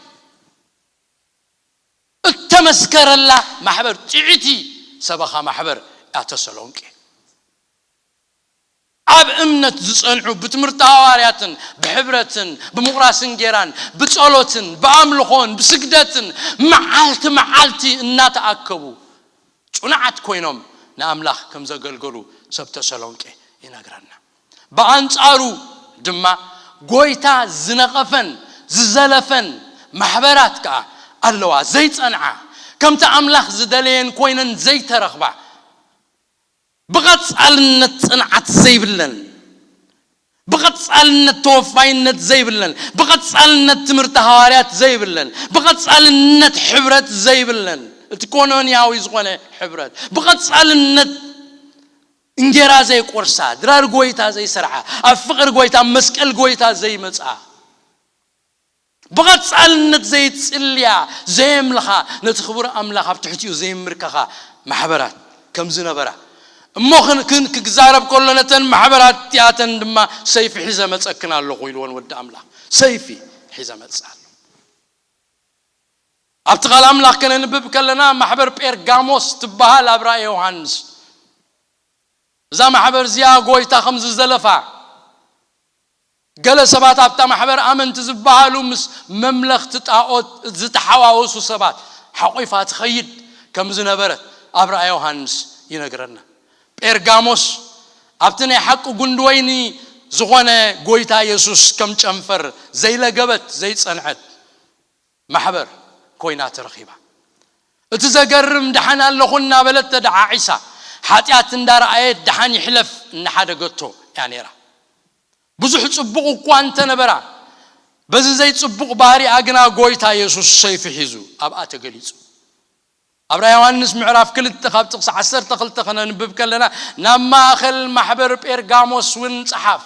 እተመስከረላ ማሕበር ጥዕቲ ሰበኻ ማሕበር እያ ተሰሎንቄ ኣብ እምነት ዝጸንዑ ብትምህርቲ ሃዋርያትን ብሕብረትን ብምቑራስ እንጌራን ብጸሎትን ብኣምልኾን ብስግደትን መዓልቲ መዓልቲ እናተኣከቡ ጽኑዓት ኮይኖም ንኣምላኽ ከም ዘገልገሉ ሰብ ተሰሎንቄ ይነግረና። ብኣንጻሩ ድማ ጎይታ ዝነቐፈን ዝዘለፈን ማሕበራት ከኣ ኣለዋ ዘይጸንዓ ከምቲ ኣምላኽ ዝደለየን ኮይነን ዘይተረኽባ ብቐጻልነት ጽንዓት ዘይብለን ብቐጻልነት ተወፋይነት ዘይብለን ብቐጻልነት ትምህርቲ ሃዋርያት ዘይብለን ብቐጻልነት ሕብረት ዘይብለን እቲ ኮኖንያዊ ዝኾነ ሕብረት ብቐጻልነት እንጌራ ዘይቆርሳ ድራር ጎይታ ዘይሰርዓ ኣብ ፍቕሪ ጎይታ መስቀል ጎይታ ዘይመጽኣ ብቐጻልነት ዘይጽልያ ዘየምልኻ ነቲ ክቡር ኣምላኽ ኣብ ትሕቲኡ ዘየምርከኻ ማሕበራት ከም ዝነበራ እሞ ክዛረብ ከሎ ነተን ማሕበራት እቲኣተን ድማ ሰይፊ ሒዘ መጸክን ኣለኹ ኢልዎን ወዲ ኣምላኽ ሰይፊ ሒዘ መጽእ ኣሎ ኣብቲ ቃል ኣምላኽ ከነንብብ ከለና ማሕበር ጴርጋሞስ ትበሃል ኣብ ራእየ ዮሃንስ እዛ ማሕበር እዚኣ ጎይታ ከም ዝዘለፋ ገለ ሰባት ኣብታ ማሕበር ኣመንቲ ዝበሃሉ ምስ መምለኽቲ ጣኦት ዝተሓዋወሱ ሰባት ሓቑፋ ትኸይድ ከም ዝነበረት ኣብ ራእየ ዮሃንስ ይነግረና። ጴርጋሞስ ኣብቲ ናይ ሓቂ ጉንዲ ወይኒ ዝኾነ ጎይታ የሱስ ከም ጨንፈር ዘይለገበት ዘይጸንዐት ማሕበር ኮይና ተረኺባ። እቲ ዘገርም ደሓን ኣለኹ እናበለት ተደዓዒሳ ሓጢኣት እንዳረኣየት ደሓን ይሕለፍ እናሓደገቶ እያ ነይራ። ብዙሕ ጽቡቕ እኳ እንተነበራ በዚ ዘይጽቡቕ ባህሪኣ ግና ጎይታ የሱስ ሰይፊ ሒዙ ኣብኣ ተገሊጹ። ኣብ ራእይ ዮሃንስ ምዕራፍ ክልተ ካብ ጥቕሲ ዓሰርተ ክልተ ከነንብብ ከለና ናብ ማእኸል ማሕበር ጴርጋሞስ እውን ጸሓፍ።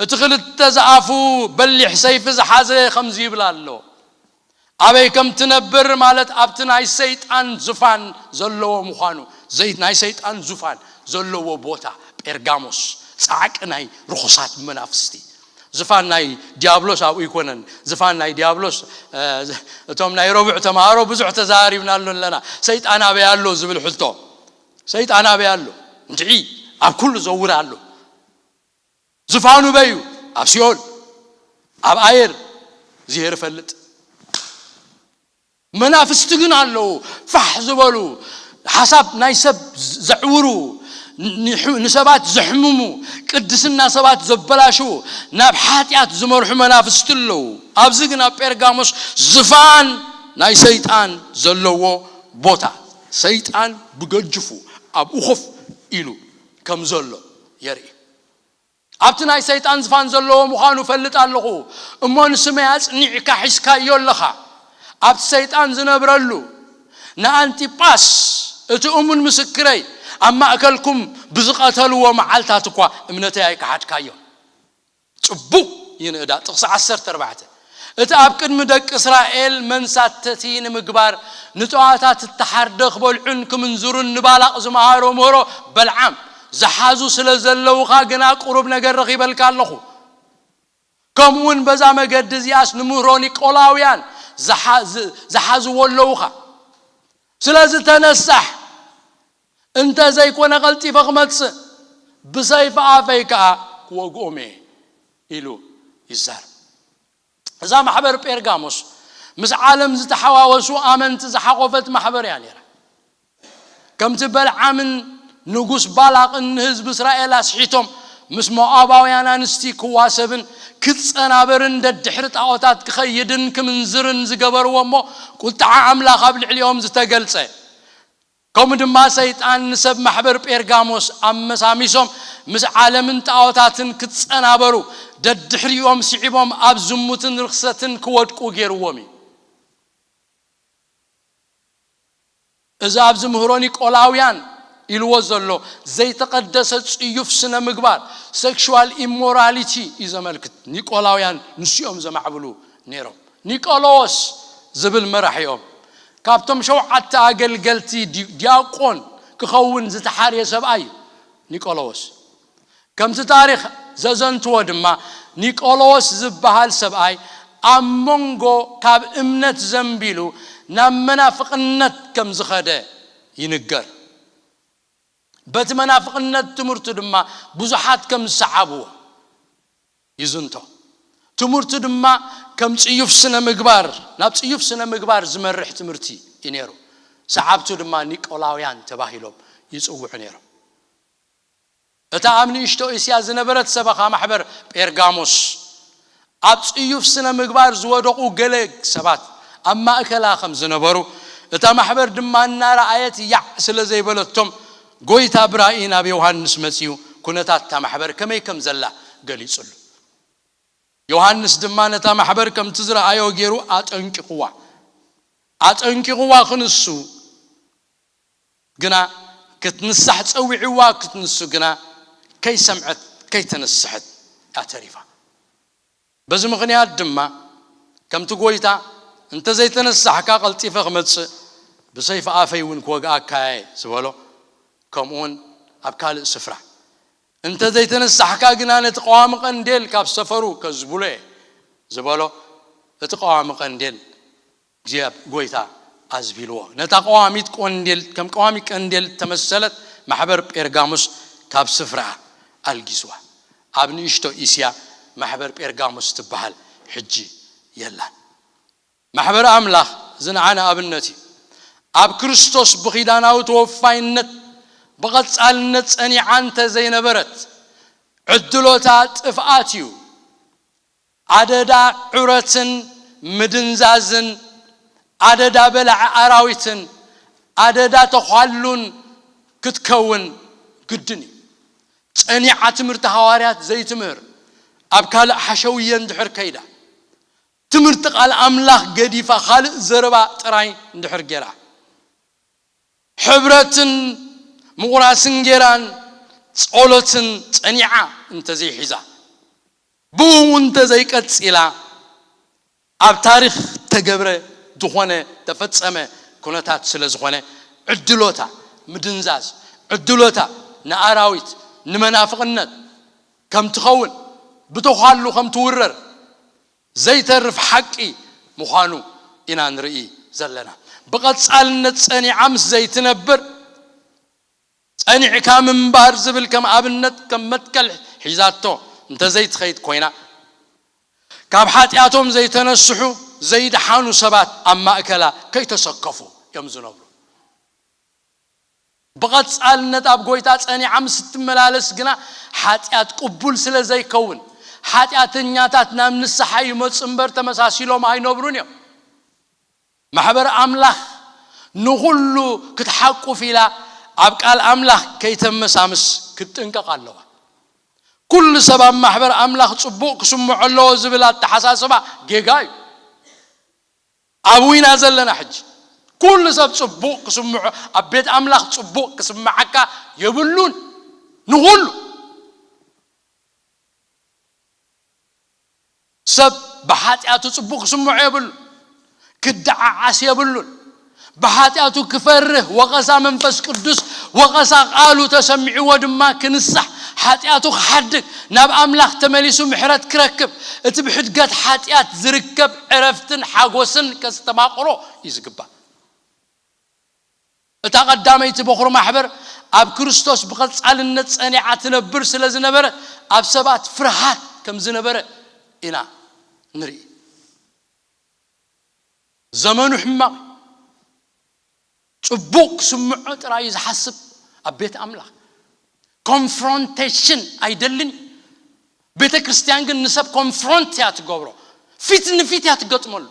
እቲ ክልተ ዝኣፉ በሊሕ ሰይፊ ዝሓዘ ከምዚ ይብል ኣሎ። ኣበይ ከም ትነብር ማለት ኣብቲ ናይ ሰይጣን ዙፋን ዘለዎ ምዃኑ ናይ ሰይጣን ዙፋን ዘለዎ ቦታ ጴርጋሞስ ጻዕቂ ናይ ርኹሳት መናፍስቲ ዝፋን ናይ ዲያብሎስ ኣብኡ ኣይኮነን። ዝፋን ናይ ዲያብሎስ፣ እ፣ እቶም ናይ ረቡዕ ተምሃሮ ብዙሕ ተዛሪብናሉ ኣለና። ሰይጣን ኣበይ ኣሎ ዝብል ሕቶ። ሰይጣን ኣበይ ኣሎ? እንድዒ ኣብ ኩሉ ዘውር ኣሎ። ዝፋኑ በዩ ኣብ ሲኦል፣ ኣብ ኣየር፣ እግዚኣብሔር ይፈልጥ። መናፍስቲ ግን ኣለዉ፣ ፋሕ ዝበሉ፣ ሓሳብ ናይ ሰብ ዘዕውሩ፣ ንሕ-፣ ንሰባት ዘሕምሙ፣ ቅድስና ሰባት ዘበላሽዉ፣ ናብ ሓጢኣት ዝመርሑ መናፍስቲ ኣለዉ። ኣብዚ ግን ኣብ ጴርጋሞስ ዝፋን ናይ ሰይጣን ዘለዎ ቦታ፣ ሰይጣን ብገጅፉ ኣብኡ ኮፍ ኢሉ ከም ዘሎ የርኢ። ኣብቲ ናይ ሰይጣን ዝፋን ዘለዎ ምዃኑ እፈልጥ ኣለኹ፣ እሞ ንስመይ ኣጽኒዕካ ሒዝካዮ ኣለኻ። ኣብቲ ሰይጣን ዝነብረሉ፣ ንኣንጢጳስ እቲ እሙን ምስክረይ ኣብ ማእከልኩም ብዝቐተልዎ መዓልታት እኳ እምነተይ ኣይከሓድካዮን። ጽቡቕ ይንእዳ። ጥቕሲ ዓሰርተ ኣርባዕተ፣ እቲ ኣብ ቅድሚ ደቂ እስራኤል መንሳተቲ ንምግባር ንጠዋታት እተሓርደ ክበልዑን ክምንዝሩን ንባላቕ ዝመሃሮ ምህሮ በልዓም ዝሓዙ ስለ ዘለውኻ ግና ቁሩብ ነገር ረኺበልካ ኣለኹ። ከምኡውን በዛ መገዲ እዚኣስ ንምህሮ ኒቆላውያን ዝሓ-፣ ዝ-፣ ዝሓዝዎ ኣለውኻ። ስለዚ ተነሳሕ፣ እንተ ዘይኮነ ቀልጢፈ ክመጽእ፣ ብሰይፊ ኣፈይ ከኣ ክወግኦም እየ ኢሉ ይዛረብ። እዛ ማሕበር ጴርጋሞስ ምስ ዓለም ዝተሓዋወሱ ኣመንቲ ዝሓቖፈት ማሕበር እያ ነይራ። ከምቲ በልዓምን ንጉስ ባላቕን ንህዝቢ እስራኤል ኣስሒቶም ምስ ሞዓባውያን ኣንስቲ ክዋሰብን ክጸናበርን ደድሕሪ ጣዖታት ክኸይድን ክምንዝርን ዝገበርዎ እሞ ቁጥዓ ኣምላኽ ኣብ ልዕሊኦም ዝተገልጸ፣ ከምኡ ድማ ሰይጣን ንሰብ ማሕበር ጴርጋሞስ ኣመሳሚሶም ምስ ዓለምን ጣዖታትን ክጸናበሩ ደድሕሪኦም ስዒቦም ኣብ ዝሙትን ርኽሰትን ክወድቁ ገይርዎም እዩ። እዚ ኣብዚ ምህሮ ኒቆላውያን ኢልዎ ዘሎ ዘይተቐደሰ ጽዩፍ ስነ ምግባር፣ ሴክሹዋል ኢሞራሊቲ እዩ ዘመልክት። ኒቆላውያን ንስኦም ዘማዕብሉ ነይሮም። ኒቆሎዎስ ዝብል መራሒኦም ካብቶም ሸውዓተ ኣገልገልቲ ዲ-፣ ዲያቆን ክኸውን ዝተሓርየ ሰብኣይ እዩ ኒቆሎዎስ። ከምቲ ታሪኽ ዘዘንትዎ ድማ ኒቆሎዎስ ዝበሃል ሰብኣይ ኣብ መንጎ ካብ እምነት ዘንቢሉ ናብ መናፍቕነት ከም ዝኸደ ይንገር። በቲ መናፍቕነት ትምህርቱ ድማ ብዙሓት ከም ዝሰዓብዎ ይዝንቶ። ትምህርቱ ድማ ከም ጽዩፍ ስነ ምግባር፣ ናብ ጽዩፍ ስነ ምግባር ዝመርሕ ትምህርቲ እዩ ነይሩ። ሰዓብቱ ድማ ኒቆላውያን ተባሂሎም ይጽውዑ ነይሮም። እታ ኣብ ንእሽቶ እስያ ዝነበረት ሰበኻ ማሕበር ጴርጋሞስ፣ ኣብ ጽዩፍ ስነ ምግባር ዝወደቑ ገለ ሰባት ኣብ ማእከላ ከም ዝነበሩ፣ እታ ማሕበር ድማ እናረኣየት ያዕ ስለ ዘይበለቶም፣ ጎይታ ብራእይ ናብ ዮሃንስ መጺኡ ኩነታት እታ ማሕበር ከመይ ከም ዘላ ገሊጹሉ። ዮሃንስ ድማ ነታ ማሕበር ከምቲ ዝረኣዮ ገይሩ ኣጠንቂቕዋ። ኣጠንቂቕዋ ክንሱ ግና፣ ክትንሳሕ ጸዊዕዋ ክትንሱ ግና ከይሰምዐት ከይተነስሐት እያ ተሪፋ። በዚ ምኽንያት ድማ ከምቲ ጎይታ፣ "እንተ ዘይተነሳሕካ ቀልጢፈ ክመጽእ፣ ብሰይፊ ኣፈይ እውን ክወግኣካ እየ" ዝበሎ፣ ከምኡውን ኣብ ካልእ ስፍራ፣ "እንተ ዘይተነሳሕካ ግና ነቲ ቀዋሚ ቀንዴል ካብ ሰፈሩ ከዝብሎ እየ" ዝበሎ፣ እቲ ቀዋሚ ቀንዴል እግዚኣብሔር ጎይታ ኣዝቢልዎ። ነታ ቀዋሚት ቆንዴል፣ ከም ቀዋሚ ቀንዴል እተመሰለት ማሕበር ጴርጋሞስ ካብ ስፍራኣ ኣልጊስዋ። ኣብ ንእሽቶ እስያ ማሕበር ጴርጋሞስ ትበሃል ሕጂ የላን። ማሕበር ኣምላኽ ዝንዓነ ኣብነት እዩ። ኣብ ክርስቶስ ብኺዳናዊ ተወፋይነት ብቐጻልነት ጸኒዓ እንተ ዘይነበረት፣ ዕድሎታ ጥፍኣት እዩ። ኣደዳ ዑረትን ምድንዛዝን፣ ኣደዳ በላዒ ኣራዊትን፣ ኣደዳ ተዃሉን ክትከውን ግድን እዩ። ጸኒዓ ትምህርቲ ሃዋርያት ዘይትምህር፣ ኣብ ካልእ ሓሸውየ እንድሕር ከይዳ፣ ትምህርቲ ቃል ኣምላኽ ገዲፋ ካልእ ዘረባ ጥራይ እንድሕር ገይራ፣ ሕብረትን ምቑራስን ጌራን ጸሎትን ጸኒዓ እንተዘይሒዛ፣ ብኡ እውን እንተዘይቀጺላ፣ ኣብ ታሪኽ ተገብረ ዝኾነ ተፈጸመ ኩነታት ስለ ዝኾነ፣ ዕድሎታ ምድንዛዝ፣ ዕድሎታ ንኣራዊት፣ ንመናፍቕነት ከም ትኸውን ብተዃሉ ከም ትውረር ዘይተርፍ ሓቂ ምዃኑ ኢና ንርኢ ዘለና። ብቐጻልነት ጸኒዓ ምስ ዘይትነብር፣ ጸኒዕካ ምንባር ዝብል ከም ኣብነት፣ ከም መትከል ሒዛቶ እንተዘይትኸይድ ኮይና፣ ካብ ሓጢኣቶም ዘይተነስሑ፣ ዘይደሓኑ ሰባት ኣብ ማእከላ ከይተሰከፉ እዮም ዝነብሩ። ብቐጻልነት ኣብ ጎይታ ጸኒዓ ምስ እትመላለስ ግና፣ ሓጢኣት ቅቡል ስለ ዘይከውን፣ ሓጢኣተኛታት ናብ ንስሓ ይመጹ እምበር ተመሳሲሎም ኣይነብሩን እዮም። ማሕበር ኣምላኽ ንኹሉ ክትሓቁፍ ኢላ ኣብ ቃል ኣምላኽ ከይተመሳምስ ክትጥንቀቕ ኣለዋ። ኩሉ ሰብ ኣብ ማሕበር ኣምላኽ ጽቡቕ ክስምዖ ኣለዎ ዝብል ኣተሓሳስባ ጌጋ እዩ። ኣብኡ ኢና ዘለና ሕጂ። ኩሉ ሰብ ጽቡቕ ክስምዖ፣ ኣብ ቤት ኣምላኽ ጽቡቕ ክስምዓካ የብሉን። ንኹሉ ሰብ ብሓጢኣቱ ጽቡቕ ክስምዖ የብሉን። ክደዓዓስ የብሉን። ብሓጢኣቱ ክፈርህ፣ ወቐሳ መንፈስ ቅዱስ፣ ወቐሳ ቃሉ ተሰሚዕዎ ድማ ክንሳሕ፣ ሓጢኣቱ ክሓድግ፣ ናብ ኣምላኽ ተመሊሱ ምሕረት ክረክብ፣ እቲ ብሕድገት ሓጢኣት ዝርከብ ዕረፍትን ሓጎስን ከስተማቕሮ እዩ ዝግባእ። እታ ቀዳመይቲ በኹሪ ማሕበር ኣብ ክርስቶስ ብቐጻልነት ጸኒዓ ትነብር ስለ ዝነበረ፣ ኣብ ሰባት ፍርሃት ከም ዝነበረ ኢና ንርኢ። ዘመኑ ሕማቕ፣ ጽቡቕ ክስምዖ ጥራይ ዝሓስብ ኣብ ቤት ኣምላኽ። ኮንፍሮንቴሽን ኣይደልን እዩ። ቤተ ክርስቲያን ግን ንሰብ ኮንፍሮንት እያ ትገብሮ፣ ፊት ንፊት እያ ትገጥመሉ።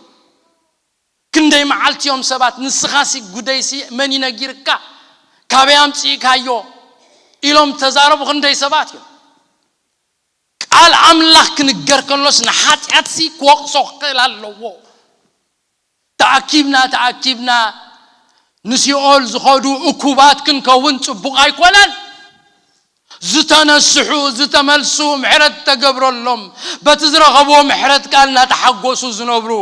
ክንደይ መዓልቲ እዮም ሰባት፣ "ንስኻሲ ጉደይሲ መን ይነጊርካ? ካበይ ኣምጺእካዮ?" ኢሎም ተዛረቡ። ክንደይ ሰባት እዮም። ቃል ኣምላኽ ክንገር ከሎስ ንሓጢኣትሲ ክወቕሶ ክኽእል ኣለዎ። ተኣኪብና፣ ተኣኪብና ንሲኦል ዝኸዱ እኩባት ክንከውን ጽቡቕ ኣይኮነን። ዝተነስሑ፣ ዝተመልሱ፣ ምሕረት ተገብረሎም፣ በቲ ዝረኸብዎ ምሕረት ቃል እናተሓጎሱ ዝነብሩ፣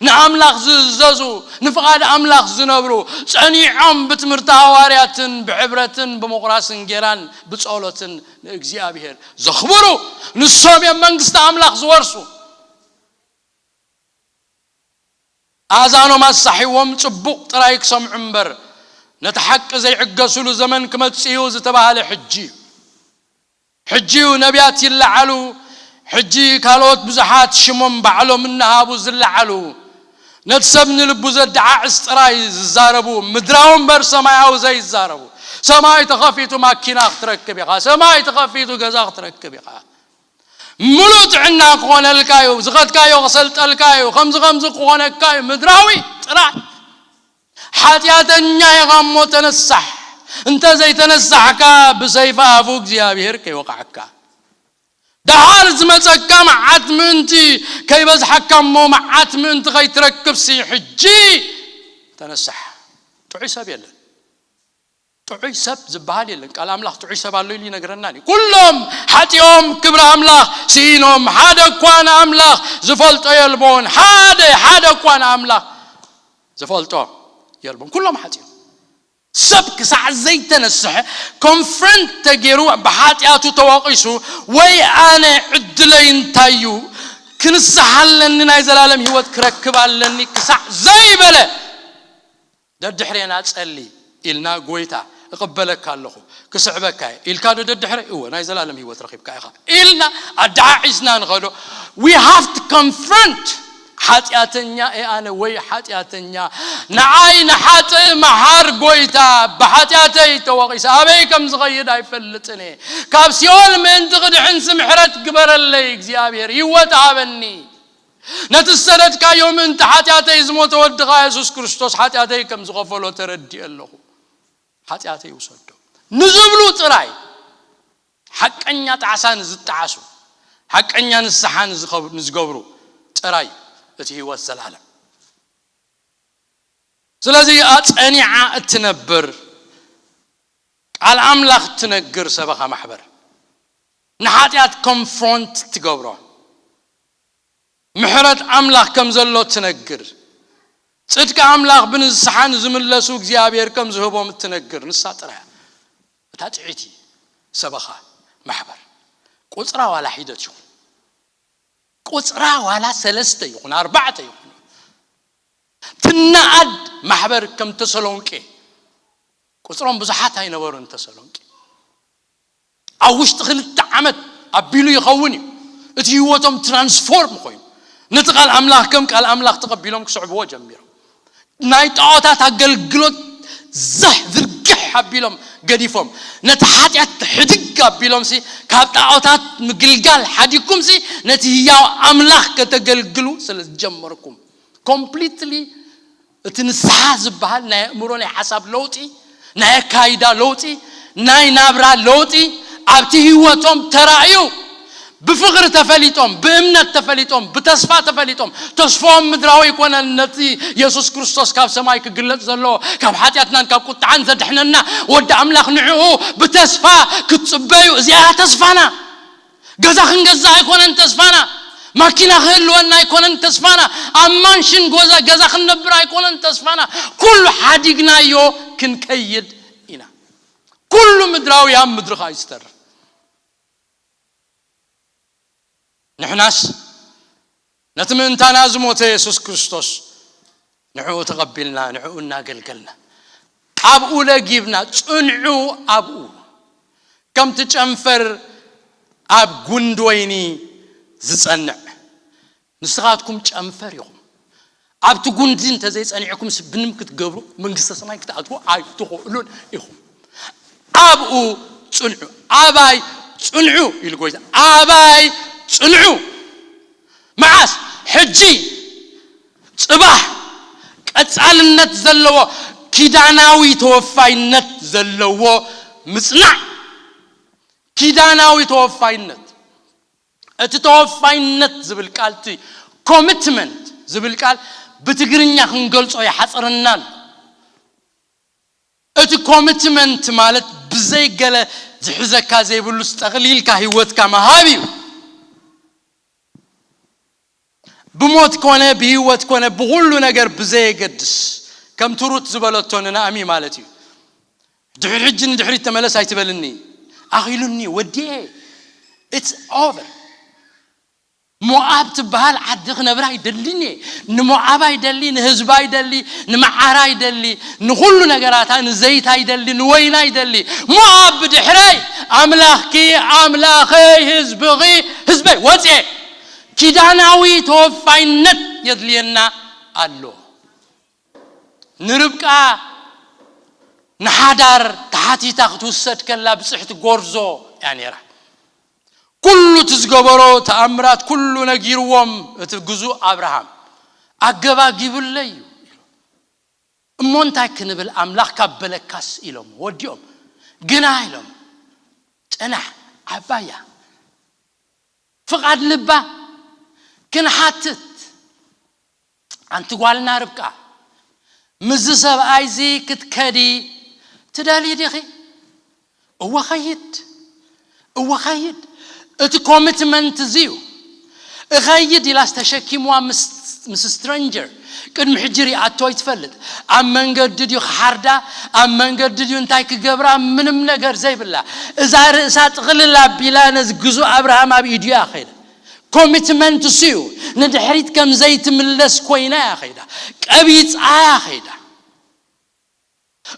ንኣምላኽ ዝእዘዙ፣ ንፍቓድ ኣምላኽ ዝነብሩ፣ ጸኒዖም ብትምህርቲ ሃዋርያትን ብሕብረትን ብምቑራስ እንጌራን ብጸሎትን ንእግዚኣብሔር ዘኽብሩ፣ ንሶም እዮም መንግስቲ ኣምላኽ ዝወርሱ። ኣእዛኖም ኣሳሒዎም ጽቡቕ ጥራይ ክሰምዑ እምበር፣ ነቲ ሓቂ ዘይዕገሱሉ ዘመን ክመጽእ እዩ ዝተባህለ ሕጂ እዩ። ሕጂ እዩ ነቢያት ይለዓሉ፣ ሕጂ ካልኦት ብዙሓት ሽሞም ባዕሎም እናሃቡ ዝለዓሉ። ነቲ ሰብ ንልቡ ዘደዓዕስ ጥራይ ዝዛረቡ፣ ምድራዊ እምበር ሰማያዊ ዘይዛረቡ። ሰማይ ተኸፊቱ ማኪና ክትረክብ ኢኻ፣ ሰማይ ተኸፊቱ ገዛ ክትረክብ ኢኻ። ምሉእ ጥዕና ክኾነልካ እዩ፣ ዝኸድካዮ ክሰልጠልካ እዩ፣ ከምዚ ከምዚ ክኾነካ እዩ። ምድራዊ ጥራይ። ሓጢኣተኛ ኢኻ እሞ ተነሳሕ። እንተ ዘይተነሳሕካ ብሰይፊ ኣፉ እግዚኣብሔር ከይወቕዓካ። ደሓር ዝመጸካ መዓት ምእንቲ ከይበዝሓካ እሞ መዓት ምእንቲ ከይትረክብሲ ሕጂ ተነሳሕ። ጥዑይ ሰብ የለን። ጥዑይ ሰብ ዝበሃል የለን። ቃል ኣምላኽ ጥዑይ ሰብ ኣሎ ኢሉ ይነግረና እዩ። "ኩሎም ሓጢኦም ክብሪ ኣምላኽ ስኢኖም፣ ሓደ እኳ ንኣምላኽ ዝፈልጦ የልቦን፣ ሓደ፣ ሓደ እኳ ንኣምላኽ ዝፈልጦ የልቦን፣ ኩሎም ሓጢኦም።" ሰብ ክሳዕ ዘይተነስሐ፣ ኮንፍረንት ተገይሩ፣ ብሓጢኣቱ ተወቒሱ፣ "ወይ ኣነ ዕድለይ እንታይ እዩ? ክንስሕ ኣለኒ፣ ናይ ዘላለም ህይወት ክረክብ ኣለኒ" ክሳዕ ዘይበለ፣ "ደድሕሬና ጸሊ" ኢልና፣ "ጎይታ እቕበለካ ኣለኹ፣ ክስዕበካ እየ" ኢልካ ዶ ደድሕረ? "እወ፣ ናይ ዘላለም ህይወት ረኺብካ ኢኻ" ኢልና ኣደዓዒስና ንኸዶ። We have to confront። ሓጢኣተኛ እየ ኣነ፣ ወይ ሓጢኣተኛ፣ ንዓይ ንሓጥእ መሓር ጎይታ፣ ብሓጢኣተይ ተወቒሰ ኣበይ ከም ዝኸይድ ኣይፈልጥን እየ። ካብ ሲኦል ምእንቲ ክድሕንሲ ምሕረት ግበረለይ እግዚኣብሔር፣ ህይወት ሃበኒ። ነቲ ዝሰደድካዮ ምእንቲ ሓጢኣተይ ዝሞተ ወድኻ የሱስ ክርስቶስ ሓጢኣተይ ከም ዝኸፈሎ ተረዲኤ ኣለኹ። ሓጢኣተይ ውሰዶ ንዝብሉ ጥራይ፣ ሓቀኛ ጣዕሳ ንዝጠዓሱ፣ ሓቀኛ ንስሓ ንዝኸብ-፣ ንዝገብሩ ጥራይ እቲ ህይወት ዘላለም። ስለዚ ጸኒዓ እትነብር፣ ቃል ኣምላኽ እትነግር ሰበኻ ማሕበር፣ ንሓጢኣት ኮንፍሮንት ትገብሮ፣ ምሕረት ኣምላኽ ከም ዘሎ እትነግር፣ ጽድቂ ኣምላኽ ብንስሓ ንዝምለሱ እግዚኣብሔር ከም ዝህቦም እትነግር ንሳ ጥራይ እያ። እታ ጥዕይቲ ሰበኻ ማሕበር። ቁፅራ ዋላ ሒደት ይኹን፣ ቁፅራ ዋላ ሰለስተ ይኹን፣ ኣርባዕተ ይኹን፣ ትነኣድ ማሕበር ከም ተሰሎንቄ። ቁፅሮም ብዙሓት ኣይነበሩን ተሰሎንቄ። ኣብ ውሽጢ ክልተ ዓመት ኣቢሉ ይኸውን እዩ። እቲ ህይወቶም ትራንስፎርም ኮይኑ፣ ነቲ ቃል ኣምላኽ ከም ቃል ኣምላኽ ተቐቢሎም ክስዕብዎ ጀሚሮም። ናይ ጣዖታት ኣገልግሎት ዘሕ ዝርግሕ ኣቢሎም ገዲፎም፣ ነቲ ሓጢኣት ሕድግ ኣቢሎም ሲ ካብ ጣዖታት ምግልጋል ሓዲግኩም ሲ ነቲ ህያው ኣምላኽ ከተገልግሉ ስለ ዝጀመርኩም፣ ኮምፕሊትሊ እቲ ንስሓ ዝበሃል ናይ ኣእምሮ ናይ ሓሳብ ለውጢ፣ ናይ ኣካይዳ ለውጢ፣ ናይ ናብራ ለውጢ ኣብቲ ህይወቶም ተራእዩ። ብፍቕሪ ተፈሊጦም፣ ብእምነት ተፈሊጦም፣ ብተስፋ ተፈሊጦም። ተስፋኦም ምድራዊ ኣይኮነን። ነቲ የሱስ ክርስቶስ ካብ ሰማይ ክግለጽ ዘለዎ፣ ካብ ሓጢኣትናን ካብ ቁጥዓን ዘድሕነና ወዲ ኣምላኽ ንዕኡ ብተስፋ ክትጽበዩ። እዚኣ ተስፋና። ገዛ ክንገዛ ኣይኮነን ተስፋና። ማኪና ክህልወና ኣይኮነን ተስፋና። ኣብ ማንሽን ጎዛ ገዛ ክንነብር ኣይኮነን ተስፋና። ኩሉ ሓዲግናዮ ክንከይድ ኢና። ኩሉ ምድራዊ ኣብ ምድሪ ኸኣ እዩ ዝተርፍ። ንሕናስ ነቲ ምእንታና ዝሞተ የሱስ ክርስቶስ ንዕኡ ተቐቢልና፣ ንዕኡ እናገልገልና፣ ኣብኡ ለጊብና፣ ጽንዑ ኣብኡ፣ ከምቲ ጨንፈር ኣብ ጉንዲ ወይኒ ዝጸንዕ፣ ንስኻትኩም ጨንፈር ኢኹም። ኣብቲ ጉንዲ እንተዘይጸኒዕኩምስ ብንም ክትገብሩ መንግስተ ሰማይ ክትኣትዉ ኣይትኽእሉን ኢኹም። ኣብኡ ጽንዑ፣ ኣባይ ጽንዑ ኢሉ ጎይታ፣ ኣባይ ጽንዑ። መዓስ? ሕጂ፣ ጽባሕ፣ ቀጻልነት ዘለዎ ኪዳናዊ ተወፋይነት ዘለዎ ምጽናዕ። ኪዳናዊ ተወፋይነት። እቲ ተወፋይነት ዝብል ቃል፣ እቲ ኮሚትመንት ዝብል ቃል ብትግርኛ ክንገልጾ ይሓጽረና ኣሎ። እቲ ኮሚትመንት ማለት ብዘይ ገለ ዝሕዘካ ዘይብሉስ ጠቕሊልካ ህይወትካ ምሃብ እዩ። ብሞት ኮነ ብህይወት ኮነ ብኹሉ ነገር ብዘየገድስ፣ ከምቲ ሩት ዝበለቶ ንናእሚ ማለት እዩ። ድሕሪ ሕጂ ንድሕሪት ተመለስ ኣይትበልኒ፣ ኣኺሉኒ፣ ወዲኤ። It's over። ሞኣብ ትበሃል ዓዲ ክነብራ ኣይደልን እየ። ንሞኣብ ኣይደሊ፣ ንህዝባ ኣይደሊ፣ ንመዓራ ኣይደሊ፣ ንኹሉ ነገራታ፣ ንዘይታ ኣይደሊ፣ ንወይና ኣይደሊ። ሞኣብ ብድሕረይ፣ ኣምላኽኪ ኣምላኸይ፣ ህዝብኺ ህዝበይ። ወፅኤ። ኪዳናዊ ተወፋይነት የድልየና ኣሎ። ንርብቃ ንሓዳር ተሓቲታ ክትውሰድ ከላ ብፅሕቲ ጎርዞ እያ ነይራ። ኩሉ እቲ ዝገበሮ ተኣምራት ኩሉ ነጊርዎም እቲ ግዙእ ኣብርሃም። ኣገባጊቡለይ እዩ። እሞ እንታይ ክንብል ኣምላኽ ካብ በለካስ ኢሎም ወዲኦም። ግና ኢሎም፣ ጽናሕ፣ ዓባያ ፍቓድ ልባ ክንሓትት። ኣንቲ ጓልና ርብቃ፣ ምስዚ ሰብኣይዚ ክትከዲ ትደልዪ ዲኺ? እወ ኸይድ፣ እወ ኸይድ። እቲ ኮሚትመንት እዚ እዩ። እኸይድ ኢላስ ተሸኪምዋ ምስ፣ ምስ ስትረንጀር ቅድሚ ሕጂ ሪኣቶ ኣይትፈልጥ። ኣብ መንገዲ ድዩ ክሓርዳ፣ ኣብ መንገዲ ድዩ እንታይ ክገብራ፣ ምንም ነገር ዘይብላ። እዛ ርእሳ ጥቕልል ኣቢላ ነዚ ግዙእ ኣብርሃም ኣብ ኢዱ እያ ኸይዳ። ኮሚትመንት እሱ እዩ። ንድሕሪት ከም ዘይትምለስ ኮይና እያ ኸይዳ። ቀቢጻ እያ ኸይዳ።